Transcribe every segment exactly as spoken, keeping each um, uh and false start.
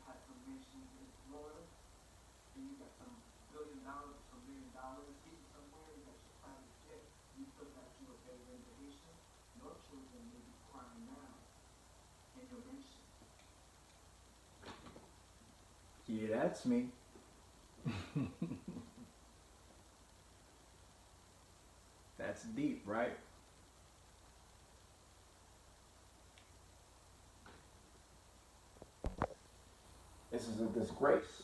Got some mansions in Florida, and you got some billion dollars or some million dollars hidden somewhere, you got your private jet, you still got you a better than the Haitian. Your children may be crying now in your mansion. Yeah, that's me. That's deep, right? This is a disgrace.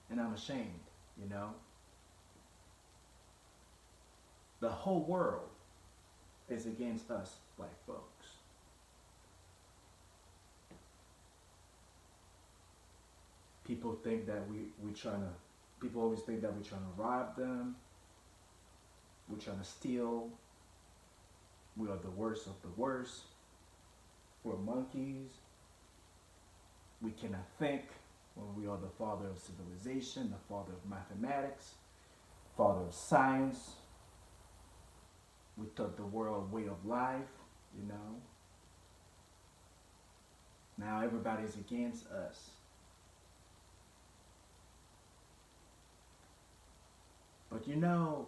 And I'm ashamed, you know? The whole world is against us black folks. People think that we we trying to. People always think that we're trying to rob them. We're trying to steal. We are the worst of the worst. We're monkeys. We cannot think when we are the father of civilization, the father of mathematics, father of science. We taught the world way of life, you know. Now everybody's against us. But you know,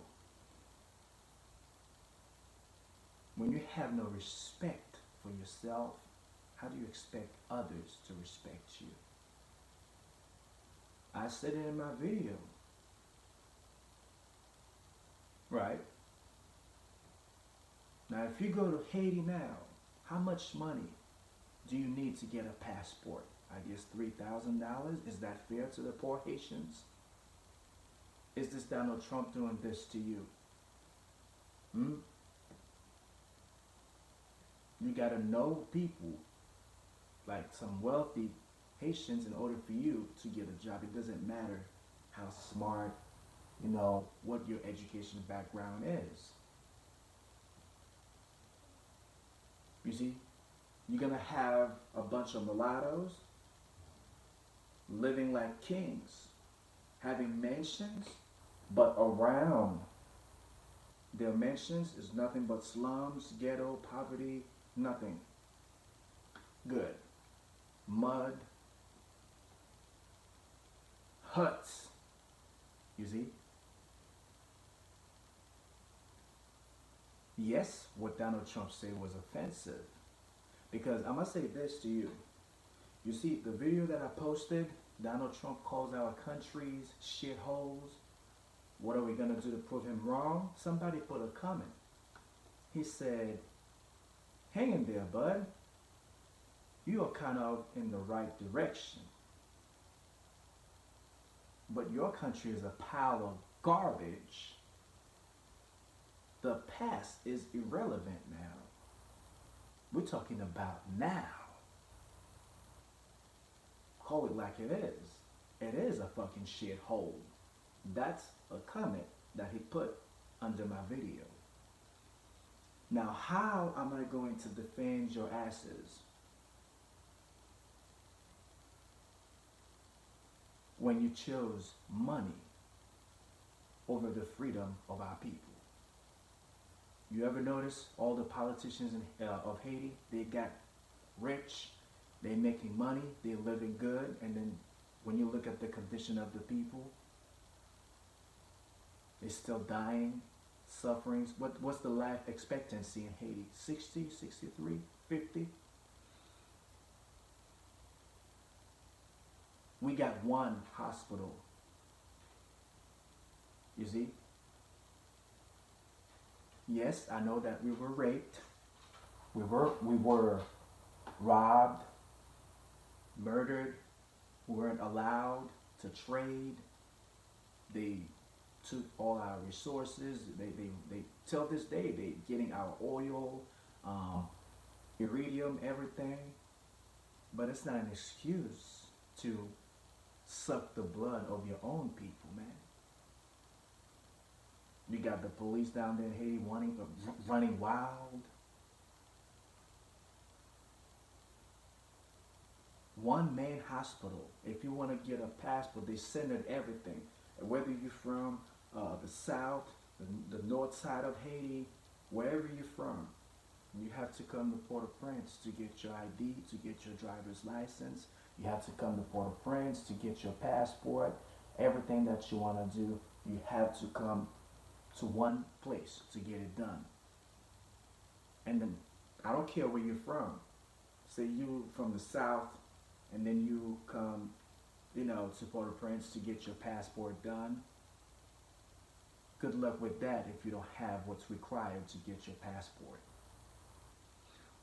when you have no respect for yourself, how do you expect others to respect you? I said it in my video. Right? Now, if you go to Haiti now, how much money do you need to get a passport? I guess three thousand dollars. Is that fair to the poor Haitians? Is this Donald Trump doing this to you? Hmm? You gotta know people, like some wealthy Haitians, in order for you to get a job. It doesn't matter how smart, you know, what your education background is. You see, you're gonna have a bunch of mulattoes living like kings, having mansions, but around their mansions is nothing but slums, ghetto, poverty, nothing good. Mud, huts, you see? Yes, what Donald Trump said was offensive. Because I'm gonna say this to you. You see, the video that I posted, Donald Trump calls our countries shitholes. What are we gonna do to prove him wrong? Somebody put a comment. He said, "Hang in there, bud. You are kind of in the right direction. But your country is a pile of garbage. The past is irrelevant now. We're talking about now." Call it like it is. It is a fucking shithole. That's a comment that he put under my video. Now, how am I going to defend your asses when you chose money over the freedom of our people? You ever notice all the politicians in, uh, of Haiti? They got rich, they making money, they living good, and then when you look at the condition of the people, they still dying, suffering. What, what's the life expectancy in Haiti? Sixty, sixty-three, fifty? We got one hospital. You see? Yes, I know that we were raped. We were we were robbed, murdered. We weren't allowed to trade. They took all our resources. They they, they till this day they getting our oil, um, iridium, everything. But it's not an excuse to suck the blood of your own people, man. You got the police down there in Haiti running, running wild. One man hospital. If you want to get a passport, they send it everything. Whether you're from uh, the south, the, the north side of Haiti, wherever you're from, You have to come to Port-au-Prince to get your I D, to get your driver's license. You have to come to Port-au-Prince to get your passport. Everything that you want to do, you have to come to one place to get it done. And then, I don't care where you're from. Say you from the South, and then you come, you know, to Port-au-Prince to get your passport done. Good luck with that if you don't have what's required to get your passport.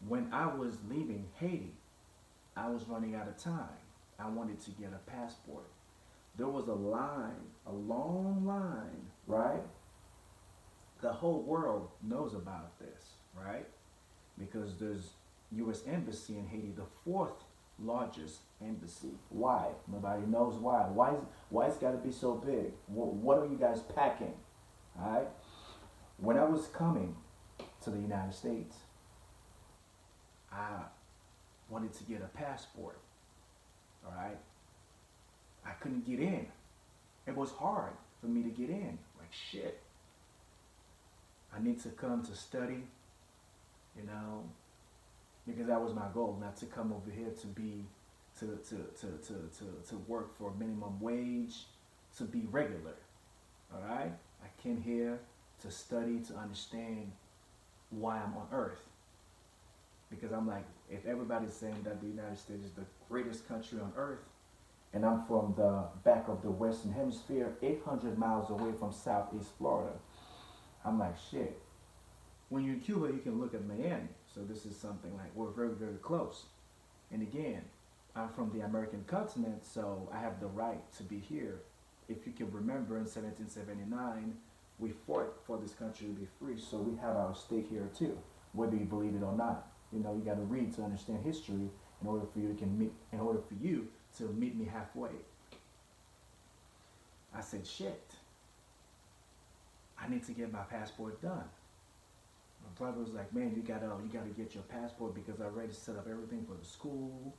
When I was leaving Haiti, I was running out of time. I wanted to get a passport. There was a line, a long line, right? The whole world knows about this, right? Because there's U S Embassy in Haiti, the fourth largest embassy. Why? Nobody knows why. Why, is, why it's got to be so big? What, what are you guys packing? All right? When I was coming to the United States, I wanted to get a passport. All right? I couldn't get in. It was hard for me to get in. Like, shit. I need to come to study, you know, because that was my goal, not to come over here to be, to, to, to, to, to, to work for minimum wage, to be regular. All right? I came here to study, to understand why I'm on earth. Because I'm like, if everybody's saying that the United States is the greatest country on earth, and I'm from the back of the Western Hemisphere, eight hundred miles away from Southeast Florida, I'm like, shit. When you're in Cuba, you can look at Miami. So this is something like, we're very, very close. And again, I'm from the American continent, so I have the right to be here. If you can remember, in seventeen seventy-nine, we fought for this country to be free, so we have our stake here too, whether you believe it or not. You know, you got to read to understand history in order for you to can meet, in order for you to meet me halfway. I said, shit, I need to get my passport done. My brother was like, man, you gotta, you gotta get your passport because I already set up everything for the school.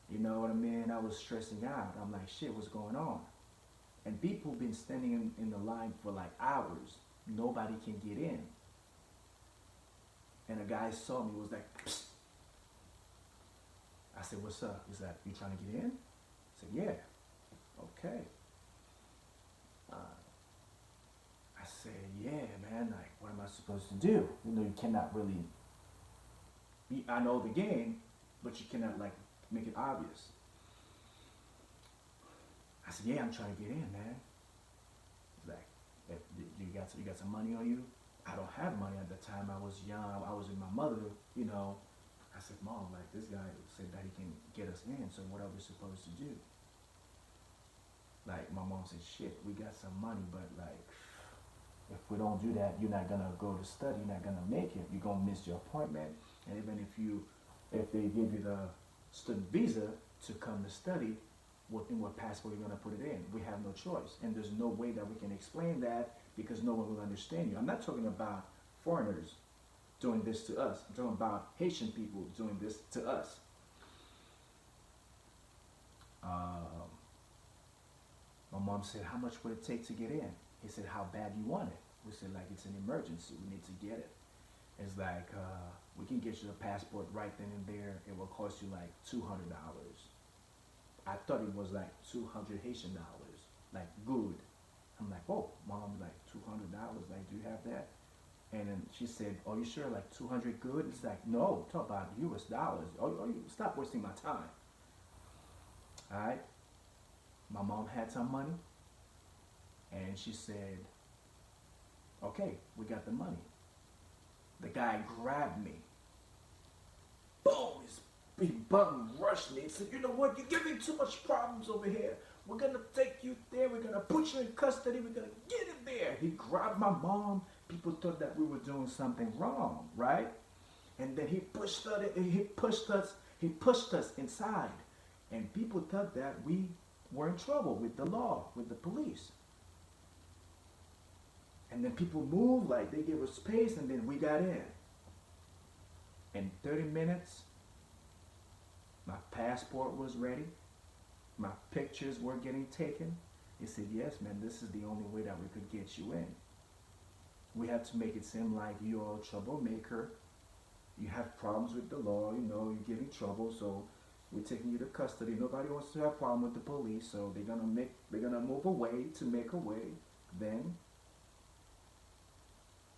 You know what I mean? I was stressing out. I'm like, shit, what's going on? And people been standing in, in the line for like hours. Nobody can get in. And a guy saw me, was like, psst. I said, what's up? He's like, you trying to get in? I said, yeah. Okay. Uh, I said, yeah, man, like, what am I supposed to do? You know, you cannot really, I know the game, but you cannot, like, make it obvious. I said, yeah, I'm trying to get in, man. He's like, if you got, you got some money on you? I don't have money at the time. I was young. I was with my mother, you know. I said, mom, like, this guy said that he can get us in, so what are we supposed to do? Like, my mom said, shit, we got some money, but, like, if we don't do that, you're not gonna go to study, you're not gonna make it. You're gonna miss your appointment. And even if you, if they give you the student visa to come to study, what, in what passport you're gonna put it in? We have no choice. And there's no way that we can explain that because no one will understand you. I'm not talking about foreigners doing this to us. I'm talking about Haitian people doing this to us. Um, my mom said, how much would it take to get in? He said, how bad you want it? We said, like, it's an emergency. We need to get it. It's like, uh, we can get you the passport right then and there. It will cost you like two hundred dollars. I thought it was like two hundred Haitian dollars, like, good. I'm like, oh, mom, like, two hundred dollars, like, do you have that? And then she said, are you sure, like, two hundred good? It's like, no, talk about U S dollars. Oh, oh, you stop wasting my time. All right. My mom had some money, and she said, okay, we got the money. The guy grabbed me. Boom! He bum rushed me and said, you know what? You're giving too much problems over here. We're gonna take you there. We're gonna put you in custody. We're gonna get in there. He grabbed my mom. People thought that we were doing something wrong, right? And then he pushed us, he pushed us, he pushed us inside. And people thought that we were in trouble with the law, with the police. And then people moved, like, they gave us space, and then we got in. In thirty minutes, my passport was ready. My pictures were getting taken. He said, yes, man, this is the only way that we could get you in. We had to make it seem like you're a troublemaker. you have problems with the law, you know, you get in trouble, so we're taking you to custody. Nobody wants to have problem with the police, so they're gonna make they're gonna move away to make a way. Then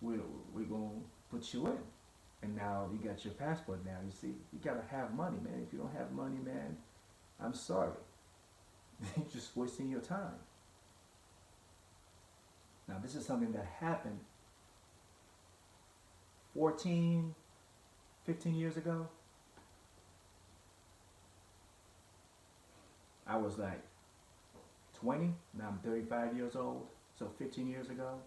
we're we're gonna put you in, and now you got your passport. Now you see, you gotta have money, man. If you don't have money, man, I'm sorry. You're just wasting your time. Now, this is something that happened fourteen, fifteen years ago. I was like twenty, now I'm thirty-five years old, so fifteen years ago.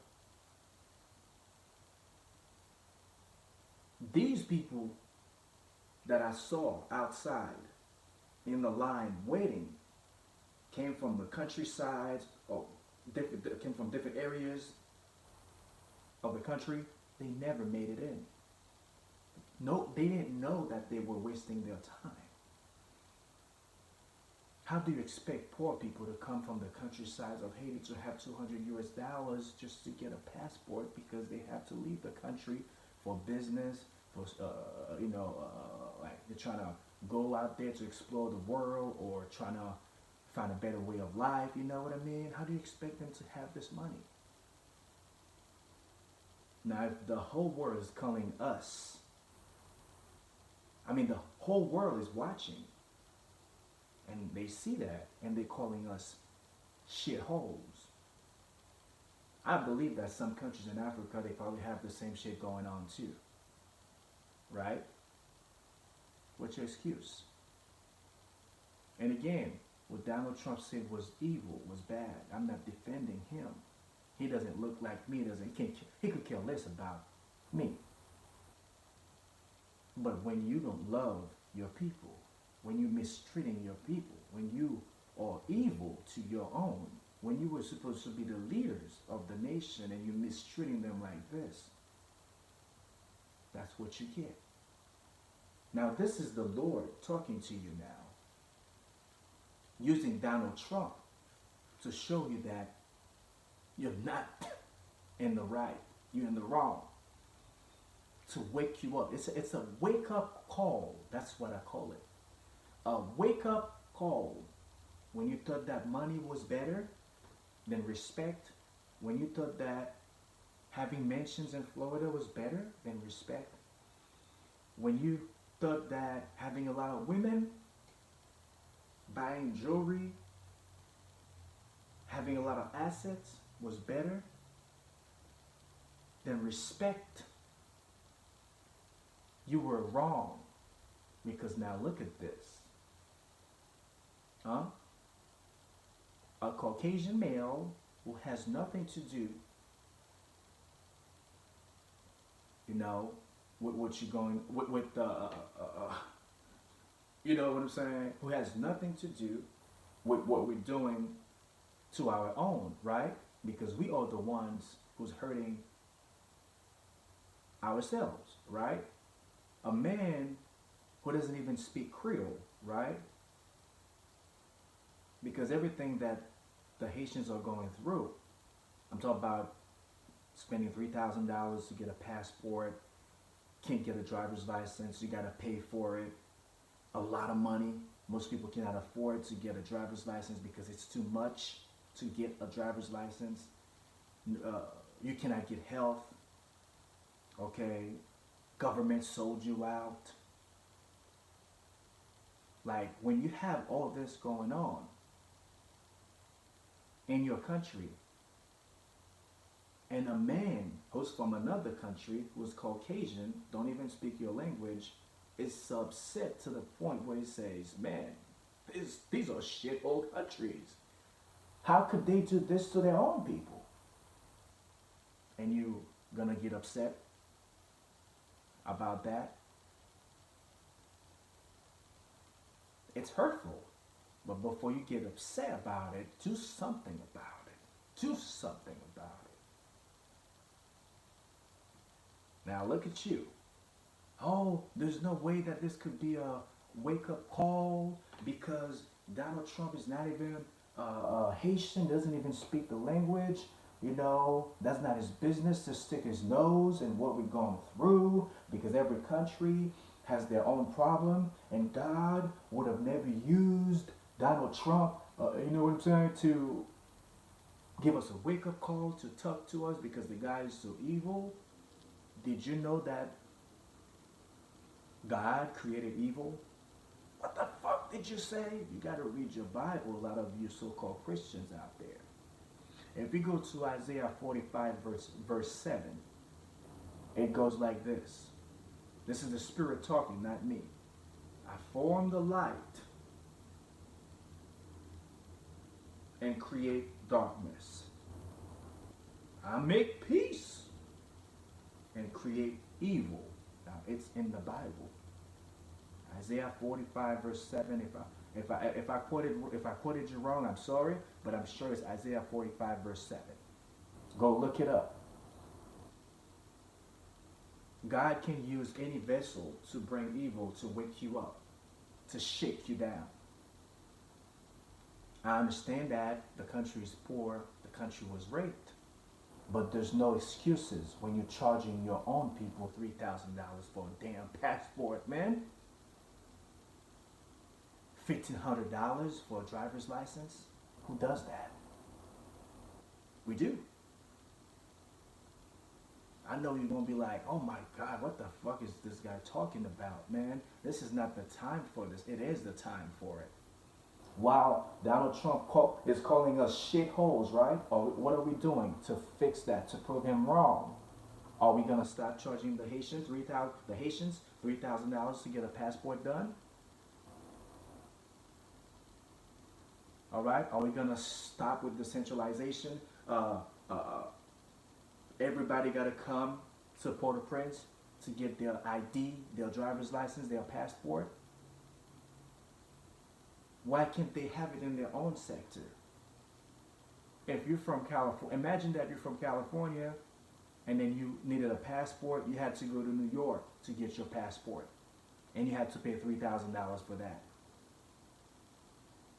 These people that I saw outside in the line waiting came from the countryside or different, came from different areas of the country. They never made it in. No, they didn't know that they were wasting their time. How do you expect poor people to come from the countrysides of Haiti to have two hundred U S dollars just to get a passport because they have to leave the country for business, for, uh, you know, uh, like, they're trying to go out there to explore the world or trying to find a better way of life, you know what I mean? How do you expect them to have this money? Now, if the whole world is calling us, I mean, the whole world is watching, and they see that, and they're calling us shitholes. I believe that some countries in Africa, they probably have the same shit going on too. Right? What's your excuse? And again, what Donald Trump said was evil, was bad. I'm not defending him. He doesn't look like me, doesn't he, can, he could care less about me. But when you don't love your people, when you're mistreating your people, when you are evil to your own, when you were supposed to be the leaders of the nation and you're mistreating them like this, that's what you get. Now, this is the Lord talking to you now, using Donald Trump to show you that you're not in the right, you're in the wrong. To wake you up. It's a, it's a wake up call. That's what I call it. A wake up call. When you thought that money was better than respect, when you thought that having mansions in Florida was better than respect, when you thought that having a lot of women, buying jewelry, having a lot of assets was better than respect, you were wrong. Because now look at this. Huh? A Caucasian male who has nothing to do, you know, with what you're going with, with the, uh, uh, uh, you know what I'm saying? Who has nothing to do with what we're doing to our own, right? Because we are the ones who's hurting ourselves, right? A man who doesn't even speak Creole, right? Because everything that the Haitians are going through, I'm talking about spending three thousand dollars to get a passport, can't get a driver's license, you gotta pay for it, a lot of money. Most people cannot afford to get a driver's license because it's too much to get a driver's license. Uh, you cannot get health. Okay? Government sold you out. Like, when you have all this going on in your country, and a man who's from another country, who's Caucasian, don't even speak your language, is upset to the point where he says, "Man, this, these are shithole countries. How could they do this to their own people?" And you gonna get upset about that? It's hurtful. But before you get upset about it, do something about it. Do something about it. Now look at you. Oh, there's no way that this could be a wake up call because Donald Trump is not even uh, uh, Haitian, doesn't even speak the language. You know, that's not his business to stick his nose in what we're going through, because every country has their own problem, and God would have never used Donald Trump, uh, you know what I'm saying, to give us a wake up call, to talk to us because the guy is so evil. Did you know that God created evil? What the fuck did you say? You got to read your Bible, a lot of you so called Christians out there. If we go to Isaiah forty-five, verse, verse seven, it goes like this. This is the Spirit talking, not me. I form the light and create darkness. I make peace and create evil. Now, it's in the Bible. Isaiah forty-five, verse seven. If I, if I, if I quoted, if I quoted you wrong, I'm sorry, but I'm sure it's Isaiah forty-five, verse seven. Go look it up. God can use any vessel to bring evil, to wake you up, to shake you down. I understand that the country is poor, the country was raped, but there's no excuses when you're charging your own people three thousand dollars for a damn passport, man. Fifteen hundred dollars for a driver's license? Who does that? We do. I know you're gonna be like, "Oh my God, what the fuck is this guy talking about, man? This is not the time for this." It is the time for it. While Donald Trump call, is calling us shitholes, right? Are we, what are we doing to fix that, to prove him wrong? Are we gonna stop charging the Haitian three thousand, the Haitians three thousand dollars to get a passport done? All right? Are we gonna stop with the centralization? Uh, uh, uh, everybody gotta come to Port-au-Prince to get their I D, their driver's license, their passport. Why can't they have it in their own sector? If you're from California, imagine that you're from California and then you needed a passport, you had to go to New York to get your passport, and you had to pay three thousand dollars for that.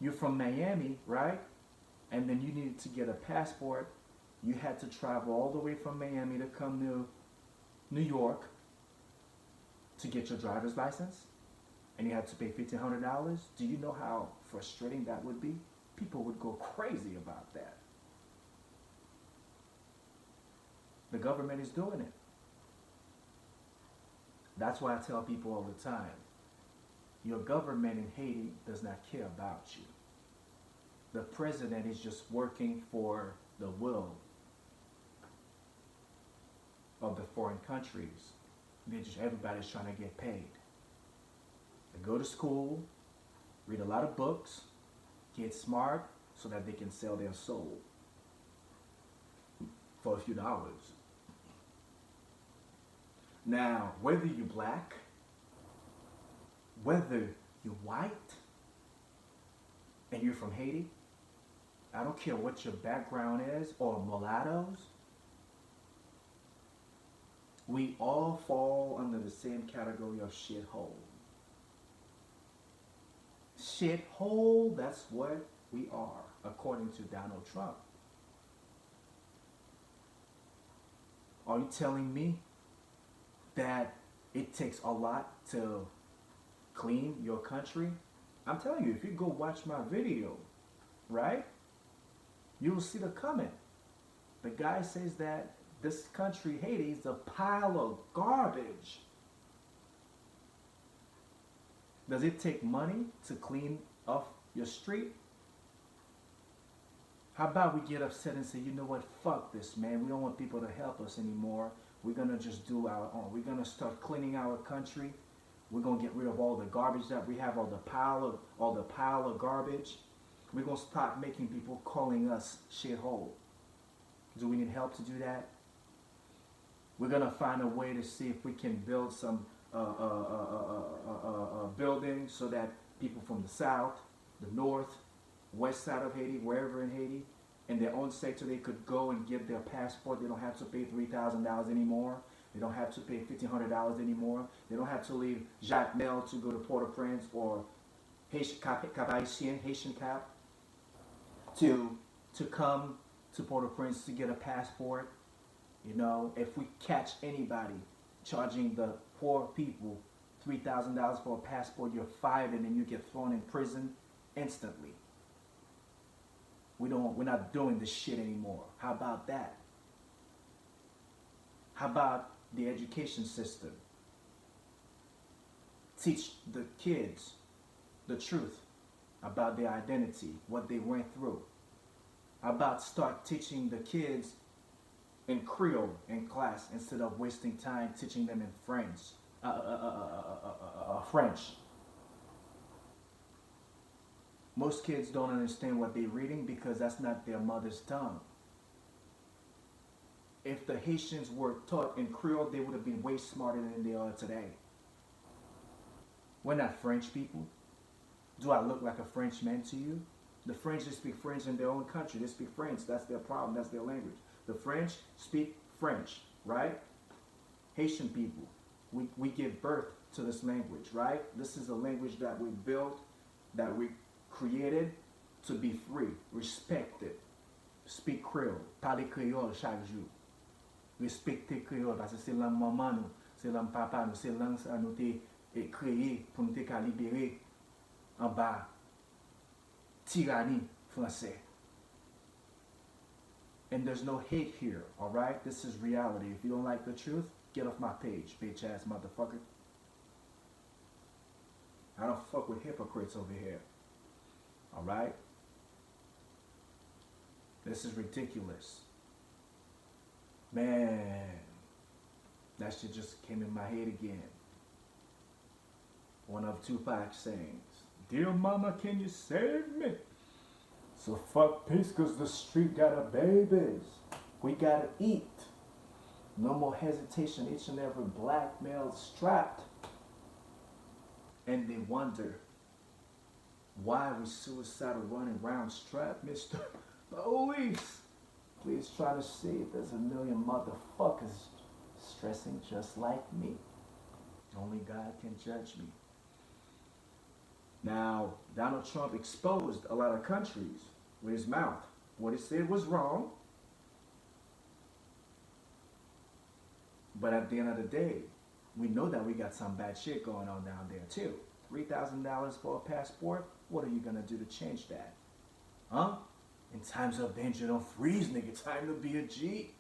You're from Miami, right? And then you needed to get a passport. You had to travel all the way from Miami to come to New York to get your driver's license, and you had to pay fifteen hundred dollars. Do you know how frustrating that would be? People would go crazy about that. The government is doing it. That's why I tell people all the time, your government in Haiti does not care about you. The president is just working for the will of the foreign countries. They just, everybody's trying to get paid. They go to school, read a lot of books, get smart so that they can sell their soul for a few dollars. Now, whether you black, whether you white, and you're from Haiti, I don't care what your background is, or mulattoes, we all fall under the same category of shithole. Shithole, that's what we are, according to Donald Trump. Are you telling me that it takes a lot to clean your country? I'm telling you, if you go watch my video, right, you will see the comment. The guy says that this country, Haiti, is a pile of garbage. Does it take money to clean off your street? How about we get upset and say, "You know what? Fuck this, man. We don't want people to help us anymore. We're gonna just do our own. We're gonna start cleaning our country. We're gonna get rid of all the garbage that we have, all the pile of all the pile of garbage. We're gonna stop making people calling us shithole." Do we need help to do that? We're gonna find a way to see if we can build some uh, uh, uh, uh, uh, uh, uh, uh, buildings so that people from the south, the north, west side of Haiti, wherever in Haiti, in their own sector, they could go and get their passport. They don't have to pay three thousand dollars anymore. They don't have to pay fifteen hundred dollars anymore. They don't have to leave Jacmel to go to Port-au-Prince or Haitian, Cap, Cap Haitien, Haitian Cap, to, to come to Port-au-Prince to get a passport. You know, if we catch anybody charging the poor people three thousand dollars for a passport, you're fired and then you get thrown in prison instantly. We don't, we're not doing this shit anymore. How about that? How about the education system? Teach the kids the truth about their identity, what they went through. How about start teaching the kids in Creole in class instead of wasting time teaching them in French? Uh, uh, uh, uh, uh, uh, uh, uh, uh, French. Most kids don't understand what they're reading because that's not their mother's tongue. If the Haitians were taught in Creole, they would have been way smarter than they are today. We're not French people. Do I look like a Frenchman to you? The French, they speak French in their own country. They speak French. That's their problem. That's their language. The French speak French, right? Haitian people, we, we give birth to this language, right? This is a language that we built, that we created to be free, respected. Speak Creole, pale kreyòl chak jou. Respekte kreyòl, paske se lang manman nou, se lang papa nou, se lang sa nou te, eh, kreye pou nou te ka libere anba tirani fransè. And there's no hate here, alright? This is reality. If you don't like the truth, get off my page, bitch ass motherfucker. I don't fuck with hypocrites over here. Alright? This is ridiculous. Man, that shit just came in my head again. One of Tupac's sayings, "Dear mama, can you save me?" So fuck peace, cause the street got a babies. We gotta eat. No more hesitation, each and every black male strapped. And they wonder why we suicidal running around strapped, Mister Police. Please try to see if there's a million motherfuckers stressing just like me. Only God can judge me. Now, Donald Trump exposed a lot of countries with his mouth. What he said was wrong. But at the end of the day, we know that we got some bad shit going on down there too. Three thousand dollars for a passport? What are you gonna do to change that? Huh? In times of danger, don't freeze, nigga. Time to be a G.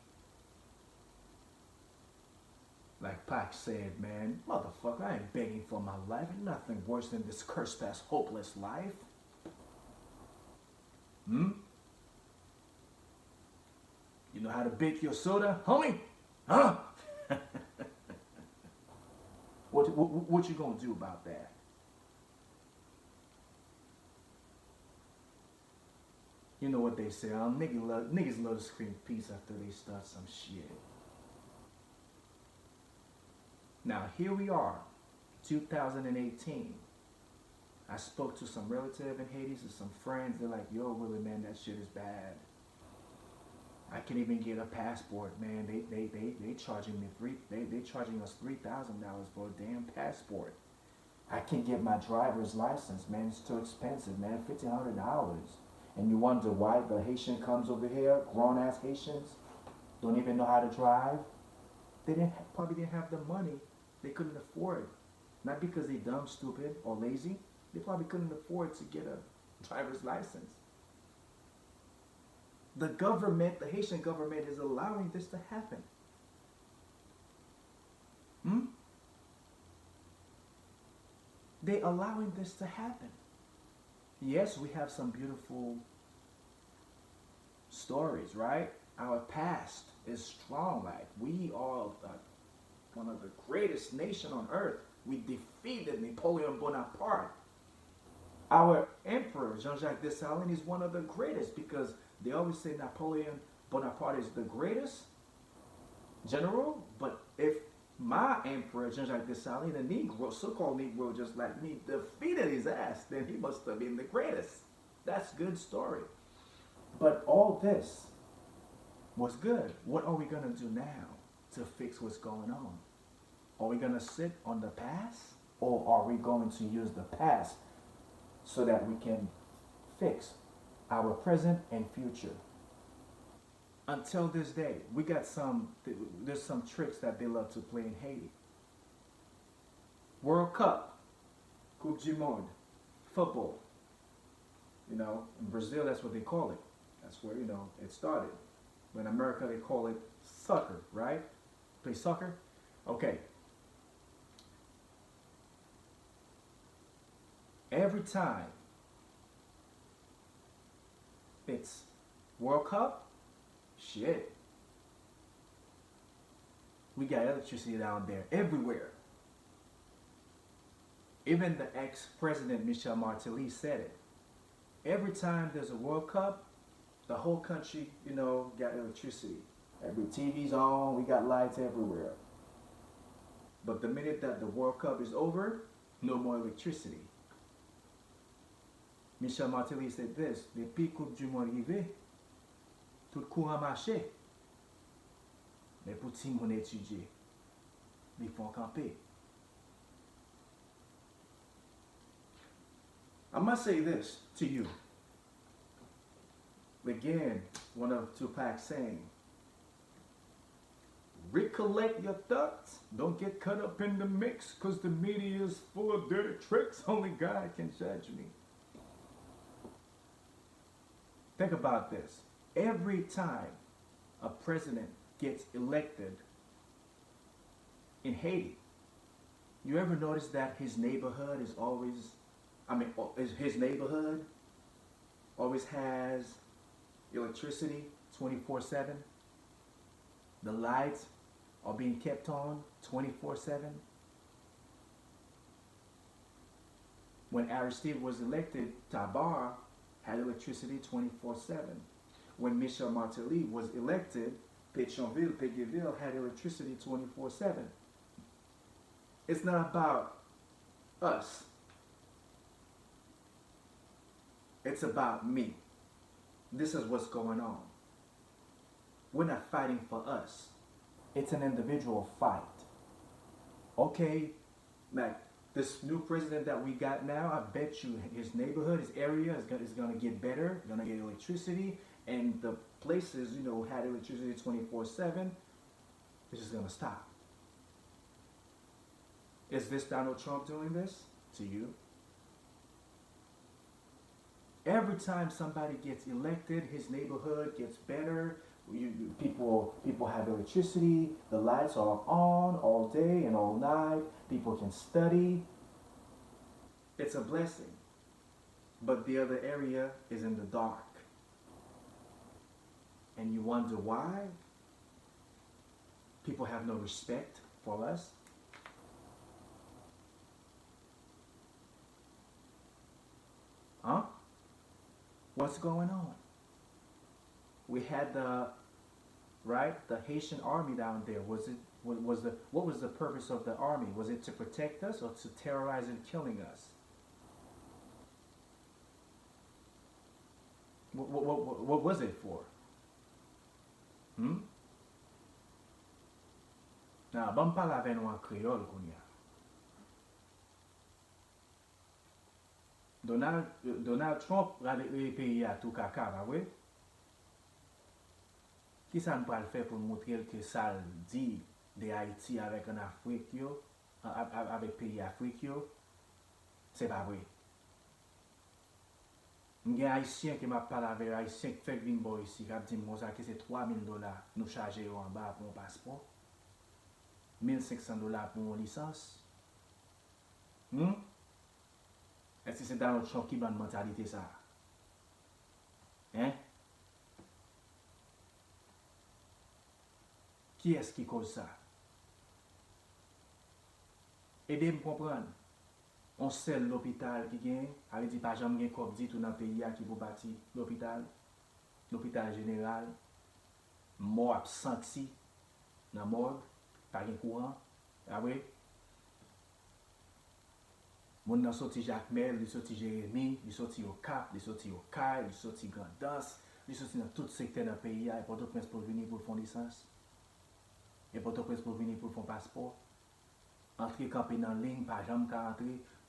Like Pac said, man, motherfucker, I ain't begging for my life. Ain't nothing worse than this cursed ass hopeless life. Hmm? You know how to bake your soda, homie? Huh? What, what, what you gonna do about that? You know what they say, um, niggas love, niggas love to scream peace after they start some shit. Now, here we are, two thousand and eighteen. I spoke to some relative in Haiti and some friends. They're like, "Yo, Willie, man, that shit is bad. I can't even get a passport, man. They, they, they, they charging me three, they, they charging us three thousand dollars for a damn passport. I can't get my driver's license, man. It's too expensive, man. Fifteen hundred dollars." And you wonder why the Haitian comes over here, grown ass Haitians, don't even know how to drive. They didn't, probably didn't have the money. They couldn't afford. Not because they dumb, stupid, or lazy. They probably couldn't afford to get a driver's license. The government, the Haitian government, is allowing this to happen. Hmm? They allowing this to happen. Yes, we have some beautiful stories, right? Our past is strong. Like, we are the, one of the greatest nation on earth. We defeated Napoleon Bonaparte. Our emperor, Jean-Jacques Dessalines, is one of the greatest because they always say Napoleon Bonaparte is the greatest general, but if my emperor, Jean-Jacques Dessalines, a Negro, so-called Negro just like me, defeated his ass, then he must have been the greatest. That's good story. But all this was good. What are we gonna do now to fix what's going on? Are we gonna sit on the past, or are we going to use the past so that we can fix our present and future? Until this day, we got some, there's some tricks that they love to play in Haiti. World Cup, Coupe du Monde, football. You know, in Brazil, that's what they call it. That's where, you know, it started. But in America, they call it soccer, right? Play soccer? Okay. Every time it's World Cup, shit. We got electricity down there everywhere. Even the ex-president Michel Martelly said it. Every time there's a World Cup, the whole country, you know, got electricity. Every T V's on, we got lights everywhere. But the minute that the World Cup is over, no more electricity. Michel Martelly said this, depi Coupe du Monde rive, tout kouran mache. Men pou timoun etidye, li fè w kanpe. I must say this to you. Again, one of Tupac's saying, recollect your thoughts. Don't get caught up in the mix, cause the media is full of dirty tricks. Only God can judge me. Think about this. Every time a president gets elected in Haiti, you ever notice that his neighborhood is always, I mean, o- is his neighborhood always has electricity twenty-four seven? The lights are being kept on twenty-four seven. When Aristide was elected, Tabarre had electricity twenty-four seven. When Michel Martelly was elected, Petyonvil, Pegueville had electricity twenty-four seven. It's not about us. It's about me. This is what's going on. We're not fighting for us. It's an individual fight. Okay, like this new president that we got now, I bet you his neighborhood, his area is gonna, is gonna get better, gonna get electricity, and the places, you know, had electricity twenty-four seven, it's just gonna stop. Is this Donald Trump doing this to you? Every time somebody gets elected, his neighborhood gets better. You, you- people people have electricity. The lights are on all day and all night. People can study. It's a blessing. But the other area is in the dark. And you wonder why people have no respect for us? Huh? What's going on? We had the, right, the Haitian army down there. Was it wa- was the what was the purpose of the army? Was it to protect us or to terrorize and killing us? What, what, what, what was it for? Hmm? Nan, ban m pale avè nou an kreyòl kounye a. Donald, Donald Trump rale rele peyi a tou kaka, pa vre? Kisa n pral fè pou n montre l ke sa l di de Ayiti avèk ann Afrik yo, a- a- a- avèk peyi Afrik yo, se pa vre? M gen Ayisyen ke m ap pale avè yo, Ayisyen k fèk vin bò isi, k ap di m konsa ke se twa mil dola nou chaje yo anba pou yon paspò, mil senk san dola pou yon lisans. Hmm? Èske se Donald Trump ki ban n mantalite sa a? Hein? Kiyès ki koz sa? Ede m konprann. On sèl lopital ki genyen, sa vle di pa janm gen kòb ditou nan peyi a ki pou bati lopital, lopital jeneral, mò ap santi nan mòg, pa gen kouran, pa vre? Moun nan soti Jakmèl, li soti Jeremi, li soti Okap, li soti Okay, li soti Grandans, li soti nan tout sektè nan peyi a, e Pòtoprens pou l vini pou l fè yon lisans? E Pòtoprens pou l vini pou l fè yon paspò? Antre kanpe nan liy, pa janm ka antre,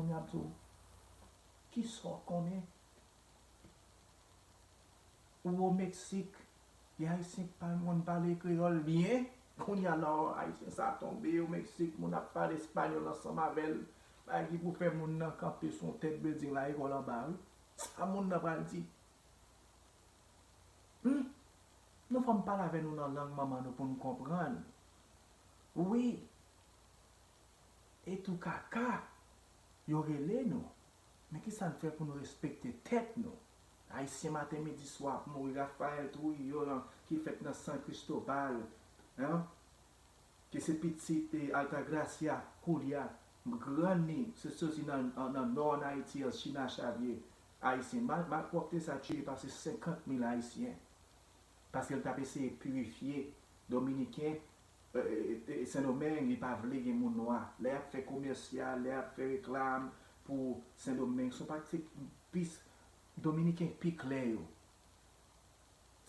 moun y ap di w, kisa w konnen? Ou o Meksik, gen Ayisyen ki pa konn pale kreyòl byen. Kounye a la, Ayisyen sa tonbe o Meksik, moun ap pale espanyòl ansanm avè l. Bagay ki pou fè moun nan kanpe sou yon tèt bilding la, lekòl anba, wi. Sa moun nan pral di? Hmm? Nou fò m pale avè nou nan lang manman nou pou n konprann. Wi. E tou kaka. Yo rele nou. Men ki sa n fè pou nou respekte tèt nou? Ayisyen maten, midi, swa ap mouri. Rafael Trujillo lan, ki fèt nan San Cristobal, hein? Ki se pitit, eh, Altagracia Julia, grann li, se soti nan, nan, nan nò ann Ayiti an, China Xavier, Ayisyen. Mal, malpwòpte sa tiye pase senkant mil Ayisyen. Paske l t ap eseye pirifye Dominiken, eh, eh, eh, Sendomeng, li pa vle gen moun nwa. Lè y ap fè komèsyal, lè y ap fè reklam pou Sendomeng, se yon pakèt pis Dominiken pi klè yo.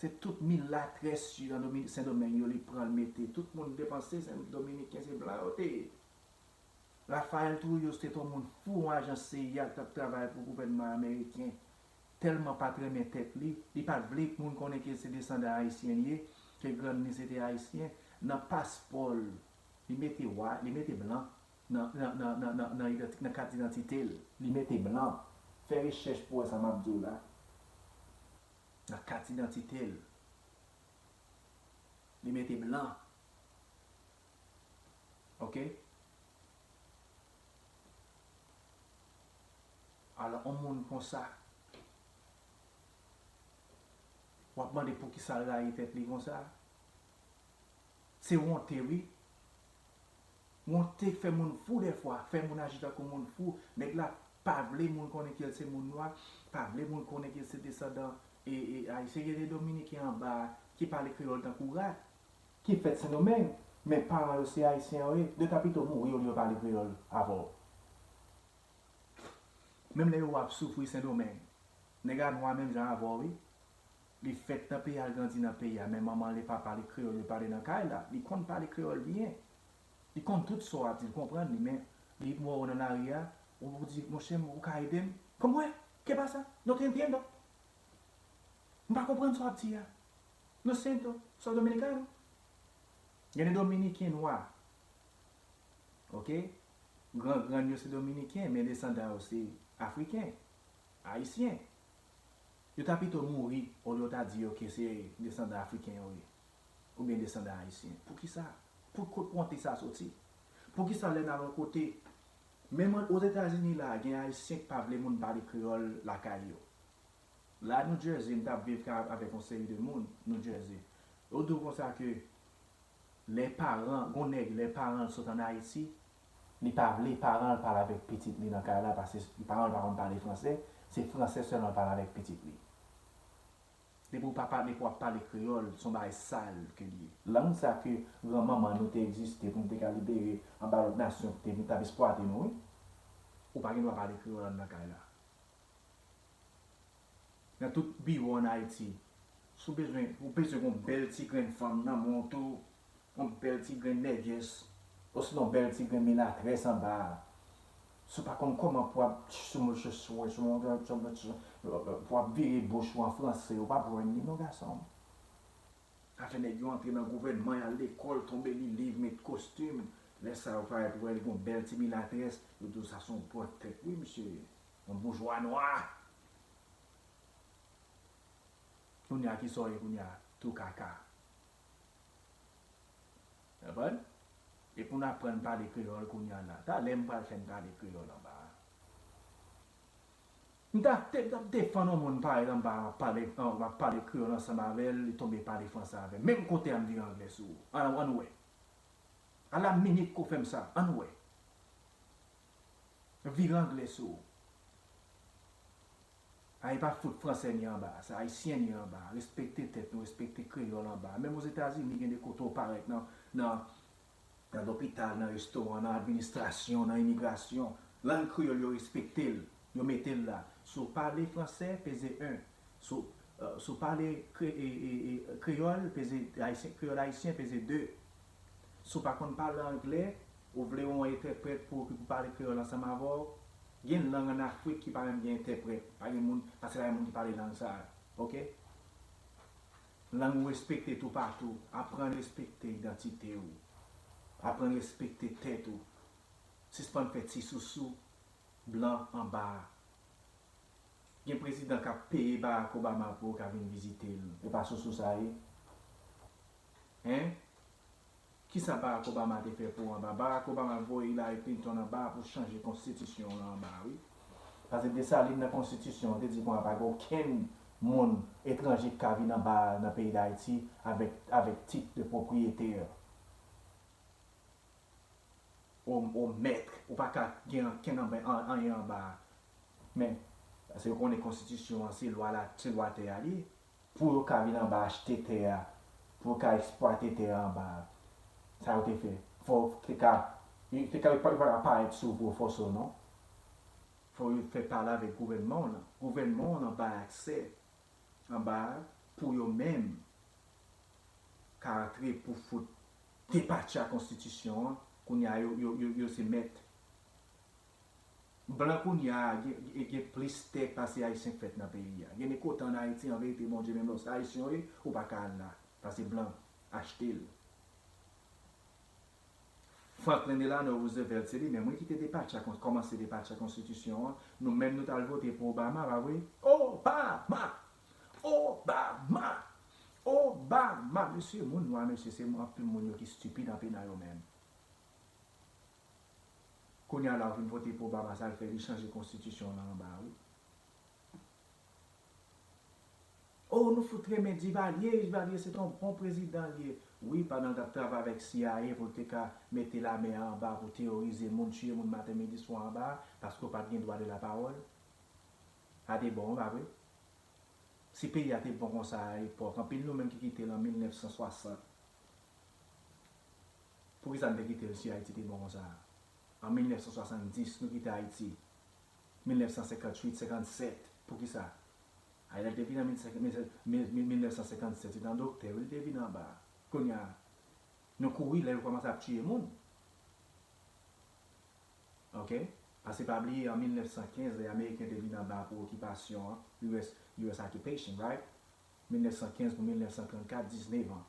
Se tout milatrès yo nan Domi-, Sendomeng yo, li pran, l mete. Tout moun depanse, se Dominiken, se blan yo te ye. Rafael Trujillo se te yon moun fou, yon ajan C I A k t ap travay pou gouvènman ameriken. Tèlman pa t renmen tèt li, li pa t vle moun konnen ke se desandan ayisyen li ye, ke grann li se te ayisyen. Nan paspò l, li mete wa, li mete blan nan, nan, nan, nan, nan, nan idanti-, nan kat idantite l. Li mete blan. Fè rechèch pou wè sa m ap di w la. Nan kat idantite l, li mete blan. Oke? Alò, yon moun konsa, w ap mande poukisa l rayi tèt li konsa? Se wonte, wi. Wonte fè moun fou dèfwa, fè moun aji tankou moun fou. Nèg la pa vle moun konnen ke l se moun nwa, pa vle moun konnen ke l se desandan, e, e, ayisyen. Gen de Dominiken anba a ki pale kreyòl tankou rat, ki fèt Sendomeng, men paran yo se ayisyen yo ye. Yo ta pito mouri olye yo pale kreyòl avè w. Menm lè yo ap soufri Sendomeng, nèg la nwa menm jan avè w, wi. Li fèt nan peyi a, l grandi nan peyi a, men manman l e papa l e kreyòl yo pale nan kay la. Li konn pale kreyòl byen. Li konn tout sa w ap di, l konprann li, men li wè w nan lari a, ou di, "Monchè, ou ka ede m?" "Cómo es? ¿Qué pasa? No te entiendo." "M pa konprann sa w ap di a." "Lo siento, soy dominicano." Gen de Dominiken nwa. Oke? Gran grann yo se Dominiken, men desandan yo se Afriken, Ayisyen. Yo ta pito mouri, olye yo ta di yo ke se desandan Afriken yo ye, oubyen desandan Ayisyen. Poukisa? Pou kot wonte sa soti? Poukisa lè n al yon kote, menm Ozetazini la, gen Ayisyen k pa vle moun pale kreyòl lakay yo? La, New Jersey, m t ap viv ka-, avèk yon seri de moun, New Jersey. Yo di w konsa ke lè paran, gon nèg, lè paran l sot ann Ayiti, li pa vle paran l pale avèk pitit li nan kay la, paske paran l pa konn pale fransè, se fransè sèlman l pale avèk pitit li. Depi w pa pale, depi w ap pale kreyòl, se yon bagay sal ke l ye. Lang sa ke granmanman nou te egziste pou nou te ka libere anba lòt nasyon ki te vin t ap eksplwate nou, wi. Ou pa gen dwa pale kreyòl anndan kay la. Nan tout biwo ann Ayiti, si w bezwen, ou bezwen gen yon bèl ti grenn fanm nan men w tou, yon bèl ti grenn nègès, osinon yon bèl ti grenn milatrès anba a. Si w pa konn kòman pou w ap, pou w ap vire bouch ou an franse, ou p ap jwenn li non, gason m. Afè nèg yo antre nan gouvènman, y al lekòl, tonbe li liv, met kostim. Lè sa yo parèt, ou wè li gon bèl ti milatrès, yo di w sa se yon pwòt tèt. Wi, misye, yon boujwa nwa. Kounye a, kisa w ye kounye a? Tou kaka. Konprann? E pou n aprann pale kreyòl kounye a la. Talè m pral fè n pale kreyòl anba a. M t ap, te, m t ap defann yon moun parèy anba a, m ap pale, m ap pale kreyòl ansanm avè l, li tonbe pale fransè avè m. Menm kote a, m vire anglè sou ou. Ann, ann wè. A la minit ke w fè m sa, ann wè. Vire anglè sou ou. Ay, pa fout fransè ni anba a, se ayisyen ni anba a. Respekte tèt nou, respekte kreyòl anba a. Menm Ozetazini, gen de kote w parèt nan, nan, nan lopital, nan restoran, nan administrasyon, nan imigrasyon. Lang kreyòl yo respekte l, yo mete l la. Si w pale fransè, peze en. Si w, eh, si w pale kre-, e, e, e, kreyòl, peze ayisyen, kreyòl ayisyen, peze de. Si w pa konn pale anglè, ou vle yon entèprèt pou, pou pale kreyòl ansanm avè w, gen lang ann Afrik ki pa menm gen entèprèt. Pa gen moun, paske pa gen moun ki pale lang sa a. Oke? Lang ou respekte toupatou. Aprann respekte idantite w. Aprann respekte tèt ou. Sispann fè ti sousou blan anba a. Gen prezidan k ap peye Barack Obama pou yo ka vin vizite l. E pa sousou sa ye? Hein? Kisa Barack Obama te fè pou anba? Barack Obama voye Hillary Clinton anba pou chanje konstitisyon an anba, wi. Paske Desalin nan konstitisyon an te di konsa pa gen okenn moun etranje ki ka vin anba nan peyi Dayiti avèk, avèk tit de pwopriyetè. Ou, ou mèt, ou pa ka gen ankenn anba, anyen anba. Men, paske yo konnen konstitisyon an, se lwa la, se lwa tè a li ye. Pou yo ka vin anba achte tè a, pou yo ka eksplwate tè a anba a. Sa yo te fè. Fò te ka, te ka, yo pa, yo pa ka parèt sou gwo fòs ou non. Fò yo fè pale avèk gouvènman w lan. Gouvènman w lan bay aksè anba a pou yo menm ka antre pou fout depatcha konstitisyon an. Kounye a, yo, yo, yo, yo se mèt. Blan kounye a gen, gen, gen plis tè pase Ayisyen k fèt nan peyi a. Gen de kote ann Ayiti, an verite, Bondye, menm lè w se Ayisyen w ye, ou pa ka al la. Paske blan achte l. Franklin Delano Roosevelt, se li menm, wi, ki te depatcha, kon-, kòmanse depatcha konstitisyon an. Nou menm, nou t al vote pou Obama, pa vre? Obama! Obama! Obama! Mesye, moun nwa, mesye, se anpil moun yo ki stipid anpil nan yo menm. Kounye a la, w vin vote pou Obama, sa l fè, li chanje konstitisyon an anba, wi. Oh, nou fout renmen Divalye, Divalye se t on bon prezidan l ye. Wi, pandan l t ap travay avèk C I A pou l te ka mete lame a anba pou teworize moun, tiye moun maten, midi, swa anba, paske w pa t gen dwa de lapawòl. Sa te bon, pa vre? Si peyi a te bon konsa a epòk, anpil nou menm ki kite l an mil nèf san swasant, poukisa n te kite l si Ayiti te bon konsa a? An mil nèf san swasanndis, nou kite Ayiti. Mil nèf san senkantuit, senkannsèt, poukisa? Ay, lè l te vin an mil nèf san senkannsèt, se t on doktè, wi, l te vin anba. Kounye a, nou kouri lè yo kòmanse ap tiye moun. Oke? Paske pa bliye, an mil nèf san kenz, lè Ameriken te vin anba pou okipasyon an, U S, U S occupation, right? Mil nèf san kenz pou mil nèf san trannkat, diznèf an.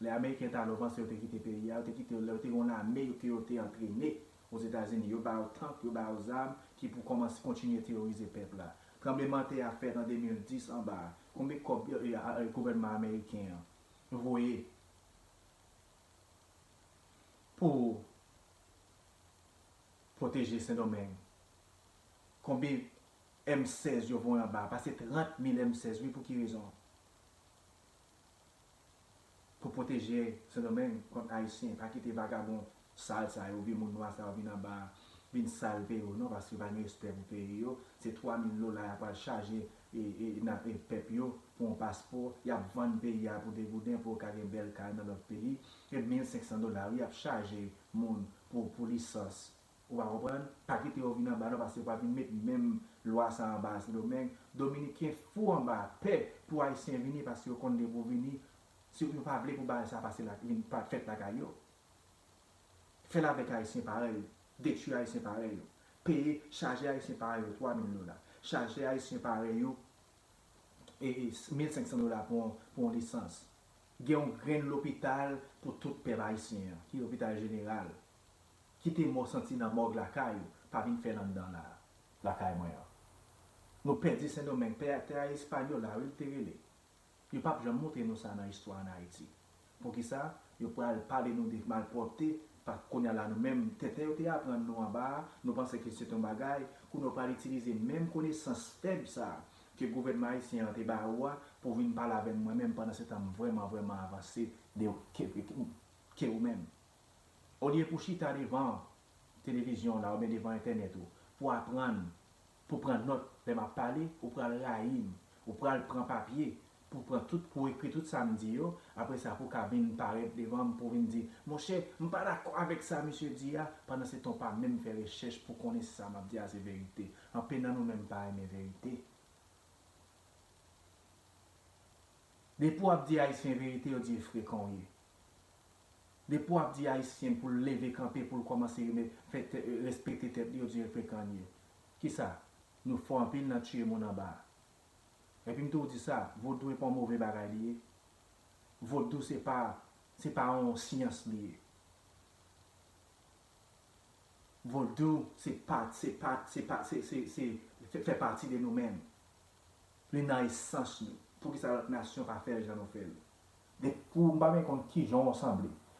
Lè Ameriken t al ofanse, yo te kite peyi a, yo te kite yo, lè yo te gen yon lame yo, ke yo te antrene Ozetazini, yo ba yo tank, yo ba yo zam ki pou kòmanse kontinye teworize pèp la. Tranblemanntè a fèt an de mil dis anba a. Konbyen kòb, e, e, e, gouvènman ameriken an voye pou pwoteje Sendomeng? Konbyen M sèz yo voye anba a? Pase trant mil M sèz, wi, pou ki rezon? Pou pwoteje Sendomeng kont Ayisyen. Pa kite vagabon sal sa yo, vye moun nwa sa yo vin anba, vin sal peyi yo non, paske yo pa gen respè pou peyi yo. Se twa mil dola y ap pral chaje e, e, nan, e, pèp yo pou yon paspò. Y ap vann peyi a pou de gouden pou yo ka gen bèl kay nan lòt peyi. E mil senk san dola, wi, y ap chaje moun pou, pou lisans. Ou pa konprann? Pa kite yo vin anba non, paske yo pa vin met menm lwa sa anba Sendomeng. Dominiken fou anba pè pou Ayisyen vini, paske yo konn depi w vini, si yo pa vle pou bagay sa pase la, vin pa fèt lakay yo. Fè l avèk Ayisyen parèy ou. Detwi Ayisyen parèy ou. Peye, chaje Ayisyen parèy ou twa mil dola. Chaje Ayisyen parèy ou e, e, mil senk san dola pou yon, pou yon lisans. Gen yon grenn lopital pou tout pèp ayisyen an, ki lopital jeneral. Kite mò santi nan mòg lakay ou, pa vin fè l anndan la, lakay mwen an. Nou pèdi Sendomeng, pè, tè a Espanyòl la, wi, l te rele. Yo p ap janm montre nou sa nan istwa ann Ayiti. Poukisa? Yo pral pale nou de malpwòpte, pa kounye a la nou menm, tenten yo te aprann nou anba a, nou panse ke se t on bagay, kounye a yo pral itilize menm konesans fèb sa a ke gouvènman ayisyen an te ba ou a pou vin pale avè m mwen menm, pandansetan m vrèman, vrèman avanse de ke, ke, ke ou menm. Olye pou chita devan televizyon w la oubyen devan entènèt ou, pou aprann, pou pran nòt lè m ap pale, ou pral rayi m, ou pral pran papye, pou pran tout, pou ekri tout sa m di yo, apre sa pou ka vin parèt devan m pou vin di, monchè, m pa dakò avèk sa misye di a, pandan se tan w pa menm fè rechèch pou konnen si sa m ap di a se verite. Anpil nan nou menm pa renmen verite. Depi w ap di Ayisyen verite, yo di e frekan w ye. Depi w ap di Ayisyen pou l leve kanpe, pou l kòmanse reme-, fè tè-, respekte tèt li, yo di e frekan l ye. Kisa? Nou fò anpil nan tiye moun anba a. Epi m toujou di sa, vodou e pa yon move bagay li ye. Vodou se pa, se pa yon syans li ye. Vodou se pa, se pa, se pa, se, se, se fè, fè pati de nou menm. Li nan esans nou. Poukisa lòt nasyon pa fè l jan nou fè l? Depi w pa menm konn kijan w sanble.